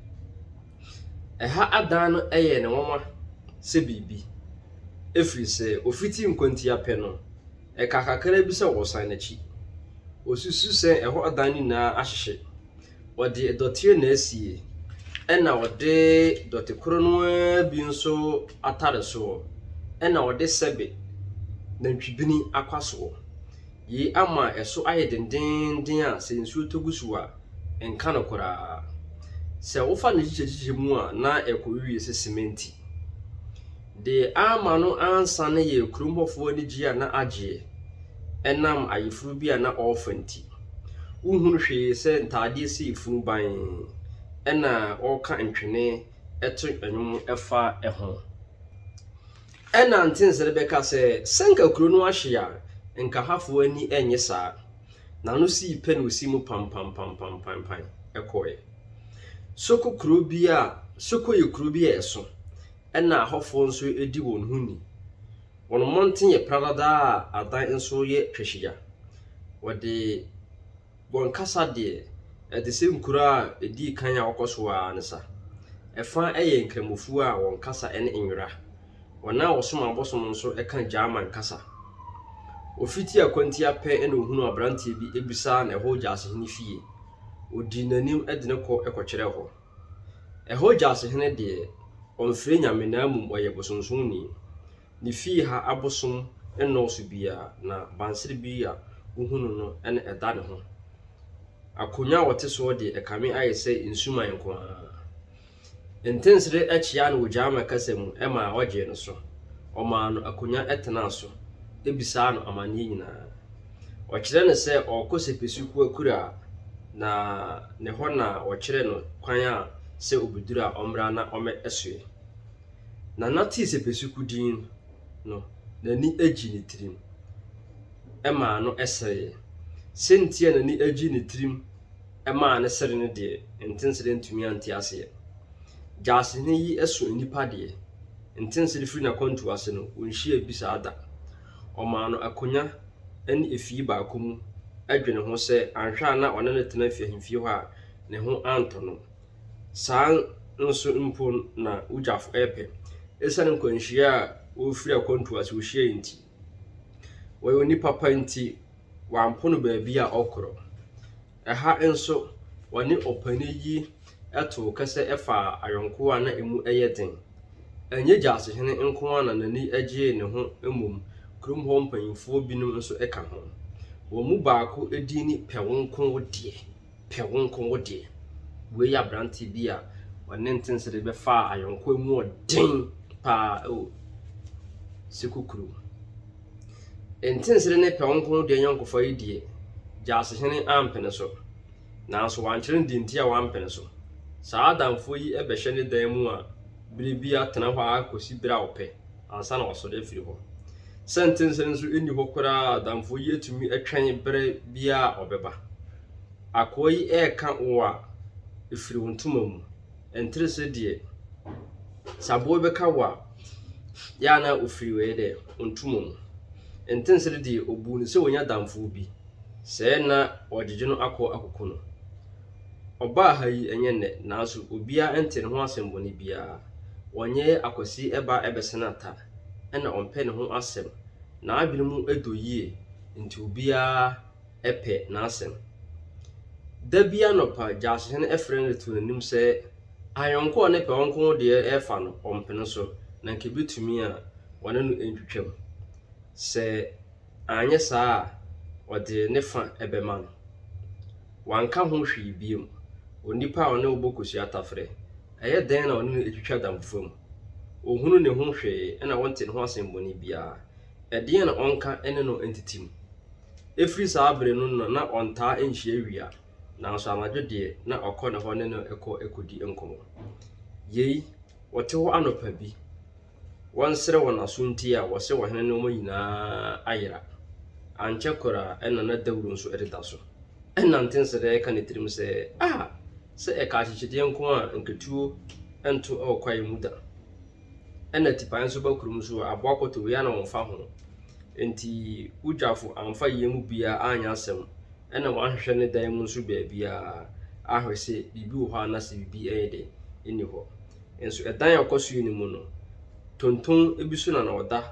A: Ɛha adan no yɛɛ no nwanwa sɛ biribi, ɛfiri sɛ ɔfiti nkwantia pɛ no, Ɛkaa kakra bi sɛ wɔsan n'akyi. Osusu sɛ ɛhɔ adan no nyinaa ahyehye. Wɔde dɔteɛ na asie, ɛna wɔde dɔte koro no ara bi nso atare soɔ, ɛna wɔde sɛbe nantwibini akwa soɔ. Yei ama ɛso ayɛ dendeenden a sɛ nsuo tɔ gu so a, ɛnka no koraa. Sɛ wofa no kyikyɛkyikyɛ mu a, na ɛkɔwie sɛ semɛnti. Deɛ amma no ansane yɛ kurom hɔfoɔ anigyeɛ a na agyeɛ ɛnam ayeforo bi a na ɔrefa nti. Wohunu hwee sɛ ntaadeɛ sɛ efunu ban ɛna ɔreka ntwene to nnwom fa ho. Ɛna Ntensere bɛka sɛ, sɛ nka kuro no ahye a, nka hafoɔ ani nnye saa. N'ano sii pɛ na ɔsii mu pampampampampampan kɔeɛ. Soko kuro bi a Soko yɛ kuro bi a ɛso, ɛna ahɔfoɔ nso di wɔn ho ni. Wɔn mmɔnten yɛ pradadaa a adan nso yɛ twahyia. Wɔde wɔn kasa deɛ, ɛte sɛ nkuro a ɛdii kan a wɔkɔ so ara ne sa. Ɛfa yɛ nkramofoɔ a wɔn kasa ne nwera. Wɔn a wɔsom abosom nso ka German kasa. Ofiti akwantia pɛ na ohunuu aberanteɛ bi bisaa no ɛhɔ gyasehene fie. Odii n'anim de no kɔ kɔkyerɛɛ hɔ. Ɛhɔ gyasehene deɛ, ɔmfrɛ nyame na mmom ɔyɛ bosonsomni. Ne fie ha abosom nnɔɔso biara, na bansere bi a wohu no no na ɛda ne ho. Akonnwa a ɔte soɔ deɛ, ɛkame ayɛ sɛ nsuman nko ara. Ntensere kyeaa no wɔ Gyama kasa mu maa ɔgyee no so. Ɔmaa no akonnwa tenaa so bisaa no amanneɛ nyinaa. Ɔkyerɛɛ no sɛ ɔrekɔ Sepesuku akuraa na ne hɔ na wɔkyerɛɛ no kwan a sɛ obeduru a ɔmmra na ɔmmɛsoɛ. Nana tee Sepesuku din no, n'ani gyee ne tirim maa no seree. Sɛ nti a n'ani gyee ne tirim maa no sere no deɛ, Ntensere antumi ante aseɛ. Gyaasehene yi so nnipa deɛ, Ntensere firi n'akwantuo ase no, ɔnhyiaa bi saa da. Ɔmaa no akonnwa ne efie baako mu dwene ho sɛ anhwɛ a na ɔne no tena ahemfie hɔ a, ne ho antɔ no. Saa nso mpo na Wogyafo repɛ. Esiane nkwanhyia a ɔrefiri akwantuo ase ɔhyiae nti. Ɔyɛ onipa pa nti, wampo no baabi a ɔkorɔ. Ɛha nso, wɔne ɔpanin yi too kɛsɛ faa ayɔnkoa a na emu yɛ den. Ɛnyɛ Gyasehene nko ara na n'ani gyee ne ho mmom kurom hɔ mpanimfoɔ binom nso ka ho. Wɔn mu baako din ne Pɛwonkowodeɛ. Pɛwonkowodeɛ. Wei yɛ aberanteɛ bi a ɔne Ntensere bɛfaa ayɔnkoa mu ɔden paa wɔ Seko kurom. Ntensere ne Pɛwonkowodeɛ ayɔnkofa yi deɛ, Gyasehene ampene so. Nanso wankyerɛ no deɛ nti a wampene so. Saa adamfoɔ yi bɛhyɛ ne dan mu a berɛ biara tena hɔ ara kɔsi berɛ a ɔpɛ ansa na wasɔre afiri hɔ. Sɛ Ntensere nso nni hɔ koraa a, adamfoɔ yi atumi atwɛn berɛ biara a ɔbɛba. Akoa yi reka wo a, ɛfiri wo ntoma mu. Nterese deɛ, sɛ aboa bi bɛka wo a, yɛ a na ɔfiri wei dɛ, wo ntoma mu. Ntensere deɛ, ɔbuu no sɛ wanya adamfoɔ bi. Sɛɛ na ɔregyegye no akɔ akɔku no. Ɔbaa ha yi ɛnyɛ nnɛ, nanso obiara nte ne ho asɛmmɔne biara. Ɔnyɛɛ Akwasi ba bɛsene ata, ɛna ɔmpɛ ne ho asɛm. N'adwene mu dɔ yie, nti obiara pɛ n'asɛm. Da bi anɔpa, Gyaasehene frɛ no de too n'anim sɛ ayɔnko a ɔne Pɛwɔnko deɛ refa no, ɔmpene so, na anka ebetumi a wɔne no ntwitwam. Sɛ anyɛ saa a, ɔde ne fa bɛma no. Wanka ho hwee bio. Onipa a ɔne wo bɔ kosua tafere, ɛyɛ dɛn na ɔne no atwitwa adamfofa mu? Onhunu ne ho hwee na wonte ne ho asɛmmɔne biara. Ɛdeɛn na ɔnka ne no ntetem? Ɛfiri saa bere no na na ɔntaa nhyia awia, nanso anadwo deɛ, na ɔkɔ ne hɔ ne no kɔ kɔdi nkɔmmɔ. Yei, wɔte hɔ anɔpa bi, wɔnsrɛ wɔn aso nti a wɔse ɔhene nnoɔma nyinaa ayera. Ankyɛ koraa ɛna na dawuro nso deda so. Ɛna Ntensere reka ne tirim sɛ, Ah! Sɛ ɛka akyekyedeɛ nko a nketuo nto wɔ kwaeɛ mu da. Ɛna tipaeɛ nso ba kurom nso a, aboa kɔtɔ wei a na wɔmfa ho. Enti Wodwafo amfa yei mu biara anyɛ asɛm. Ɛna wanhwehwɛ ne dan mu nso baabiara ahwɛ sɛ biribi wɔ hɔ anaasɛ biribi ɛyɛ dɛ nni hɔ. Nso ɛdan a ɔkɔ soe no mu no, tonton bi so na na ɔda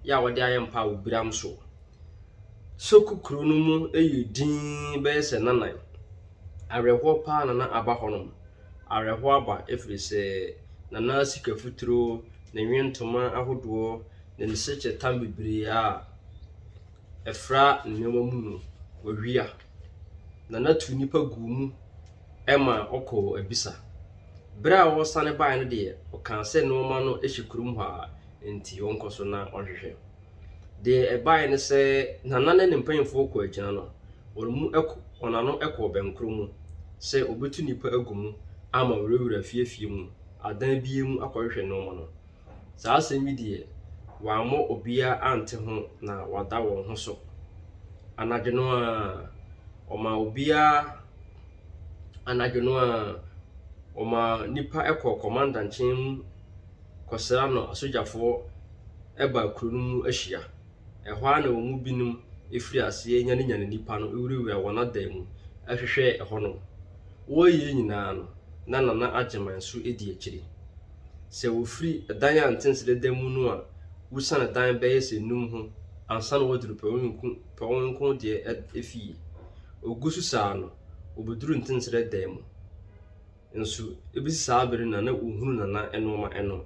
A: yɛ a wɔde ayɛ mpa a wɔbiram soɔ. Soko kuro no mu yɛ dinn bɛyɛ sɛ nnanan. Awerɛhoɔ pa ara na na aba hɔnom. Awerɛhoɔ aba ɛfiri sɛ Nana sika futuro, ne nwentoma ahodoɔ, ne ne sekyerɛtam bebree a ɛfra ne nneɛma mu no, wawia. Nana tuu nnipa guu mu ma ɔkɔɔ abisa. Berɛ a ɔresane baeɛ no deɛ, ɔkaa sɛ nneɛma no hyɛ kurom hɔ ara, enti ɔnkɔ so na ɔnhwehwɛ. Deɛ ɛbaeɛ ne sɛ, Nana ne ne mpanimfoɔ kɔɔ agyina no, wɔn mu kɔ wɔn ano kɔɔ bɛnkorɔ mu sɛ wɔbɛtu nnipa agu mu ama wɔawurawura afie afie mu, adan biara mu akɔhwehwɛ nneɛma no. Saa asɛm yi deɛ, wɔammɔ obiara ante ho na wɔada wɔn ho so. Anadwo no ara, wɔmaa obiara anadwo no ara, wɔmaa nnipa kɔɔ kɔmanda nkyɛn mu kɔsraa no asogyafoɔ baa kuro no mu ahyia. Ɛhɔ ara na wɔn mu binom firii aseɛ nyanenyanee nnipa no wurawuraa wɔn adan mu hwehwɛɛ ɛhɔnom. Wɔreyɛ yei nyinaa no, na Nana Agyeman nso di akyire. Sɛ wɔfiri dan a ntense da mu no a, wosiane dan bɛyɛ sɛ nnum ho ansa na wɔaduru Pɛwɔnko deɛ fie. Wɔgu so saa no, wɔbɛduru Ntensere dan mu. Nso ebesi saa bere no na na wonhunu Nana nnoɔma no.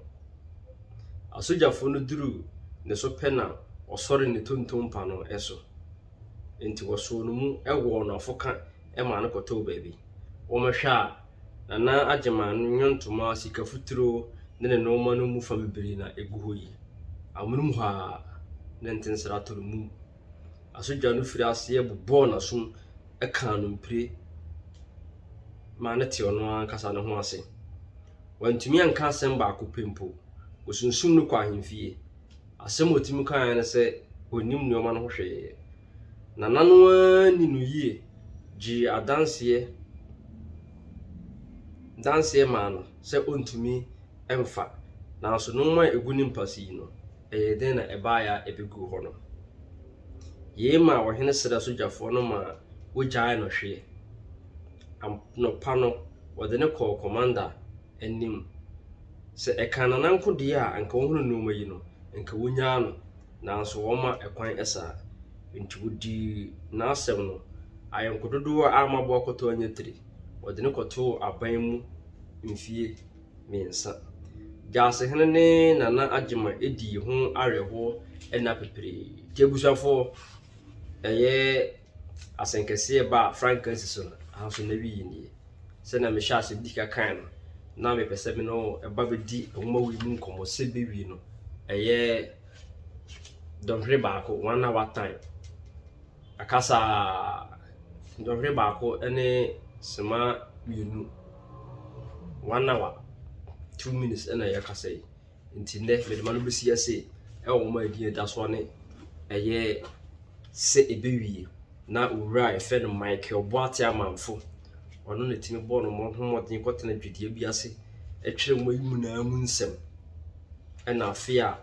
A: Asogyafoɔ no duruu ne so pɛ na ɔsɔree ne tontompa no so. Enti wɔsoo no mu wɔɔ no afoka maa no kɔtɔɔ baabi. Wɔhwɛ a, Nana Agyeman no nnwontoma, sikafuturo ne ne nnoɔma no mu fa bebree na egu hɔ yi. Amonom hɔ ara, ne ntensere atɔ no mum. Asogya no firii aseɛ bobɔɔ n'asom kaa no mpire maa no tee ɔno ankasa ne ho ase. Wantumi anka asɛm baako pɛ mpo. Wɔsunsum no kɔɔ ahemfie. Asɛm a ɔtumi kaeɛ ne sɛ ɔnnim nneɛma no ho hwee. Nana no ara nni no yie gyee adanseɛ danseɛ maa no sɛ ɔntumi mfa. Nanso nneɛma a ɛgu ne mpa so yi no, ɛyɛɛ dɛn na ɛbaeɛ a ɛbɛguu hɔ no? Yei maa ɔhene srɛɛ asogyafoɔ no maa wɔgyaee no hweɛ. Anɔpa no, wɔde no kɔɔ kɔmanda anim. Sɛ ɛkaa Nana nko deɛ a, anka ɔhunu nneɛma yi no, anka wɔnyaa no, nanso wɔmma ɛkwan saa. Enti wɔdii n'asɛm no. Ayɔnko dodoɔ a amma Boakɔtɔ annya tire, wɔde no kɔtoo aban mu mfeɛ mmiɛnsa. Gyasehene ne Nana Agyemang dii ho awerɛhoɔ nna pɛpree. Nti abusuafoɔ, ɛyɛ asɛnkɛseɛ ba a frankaa si so no, aha nso n'awieɛ nie. Sɛnea mehyɛ ase di ka kan no, na mepɛ sɛ me ne wo ɛba bɛdi nwoma wei mu nkɔmmɔ sɛ bɛwie no, ɛyɛ dɔnhwere baako, one hour time. Akasa dɔnhwere baako ne sema mmienu, one hour, 2 minutes na yɛrekasa yi. Nti nnɛ mede m'ano bɛsi ha sei wɔ nwoma a edin a ɛda soɔ ne ɛyɛ sɛ ɛbɛwie na owura a yɛfrɛ no Michael Boateng Amanfo, ɔno na ɛtumi bɔɔ ne ho mmɔden kɔtena dwadie bi ase twerɛ nwoma yi nyinaa mu nsɛm. Ɛna afe a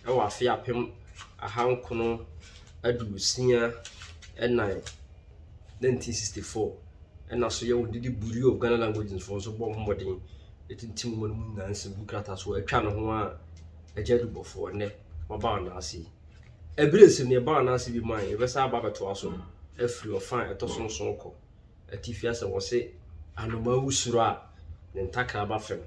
A: ɛwɔ afe 1964, 1964, ɛna so yɛ wɔde de Bureau of Ghana Languages foɔ nso bɔ ho mmɔden tintim nwoma no mu nyinaa nsɛm gu krataa so atwa ne ho a agya adubɔfoɔ nnɛ waba wɔn ase yi. Ɛberɛ esi no yɛba wɔn ase bi mu a yɛbɛsa aba abɛtoa so afiri ɔfa a ɛtɔ so nson kɔ atifi asɛ wɔse anomaa wu soro a ne ntakra ba fam.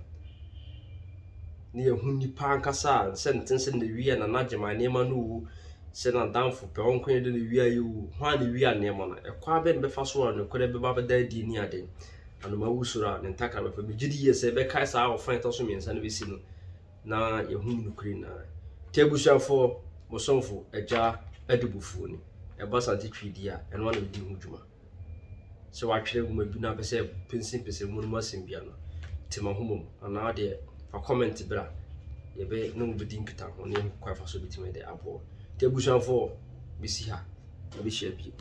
A: Ne yɛhu nnipa ankasa a sɛ nten sɛ na wia Nana Agyeman nneɛma no o, sɛ n'adamfo pɛ ɔnko yɛ de na wia yɛ o, hwan na wia nneɛma no? Ɛkwan bɛn na bɛfa so a nokorɛ bɛba abɛda adi ne ade. Anomaa wu soro a ne ntakra ba fam. Megye di yie sɛ yɛbɛkae saa ɔfa a ɛtɔ so mmiɛnsa no bɛsi no na yɛhu nokorɛ nyinaa. Nti abusuafoɔ, mo somfo Agya Adubufuo ni. Ɛba Asante Twi di a, ɛno ara na medi ho dwuma. Sɛ woatwerɛ nwoma bi na wopɛ sɛ pɛnsɛmpɛnsɛm mu no mu asɛm bia no, te m'ahoma mu anaa deɛ fa comment bra yɛbɛ ne wo bɛdi nkitaho ne yɛhu kwan fa so bɛtumi de aboa. Nti abusuafoɔ, bɛsi ha, yɛbɛhyia bio.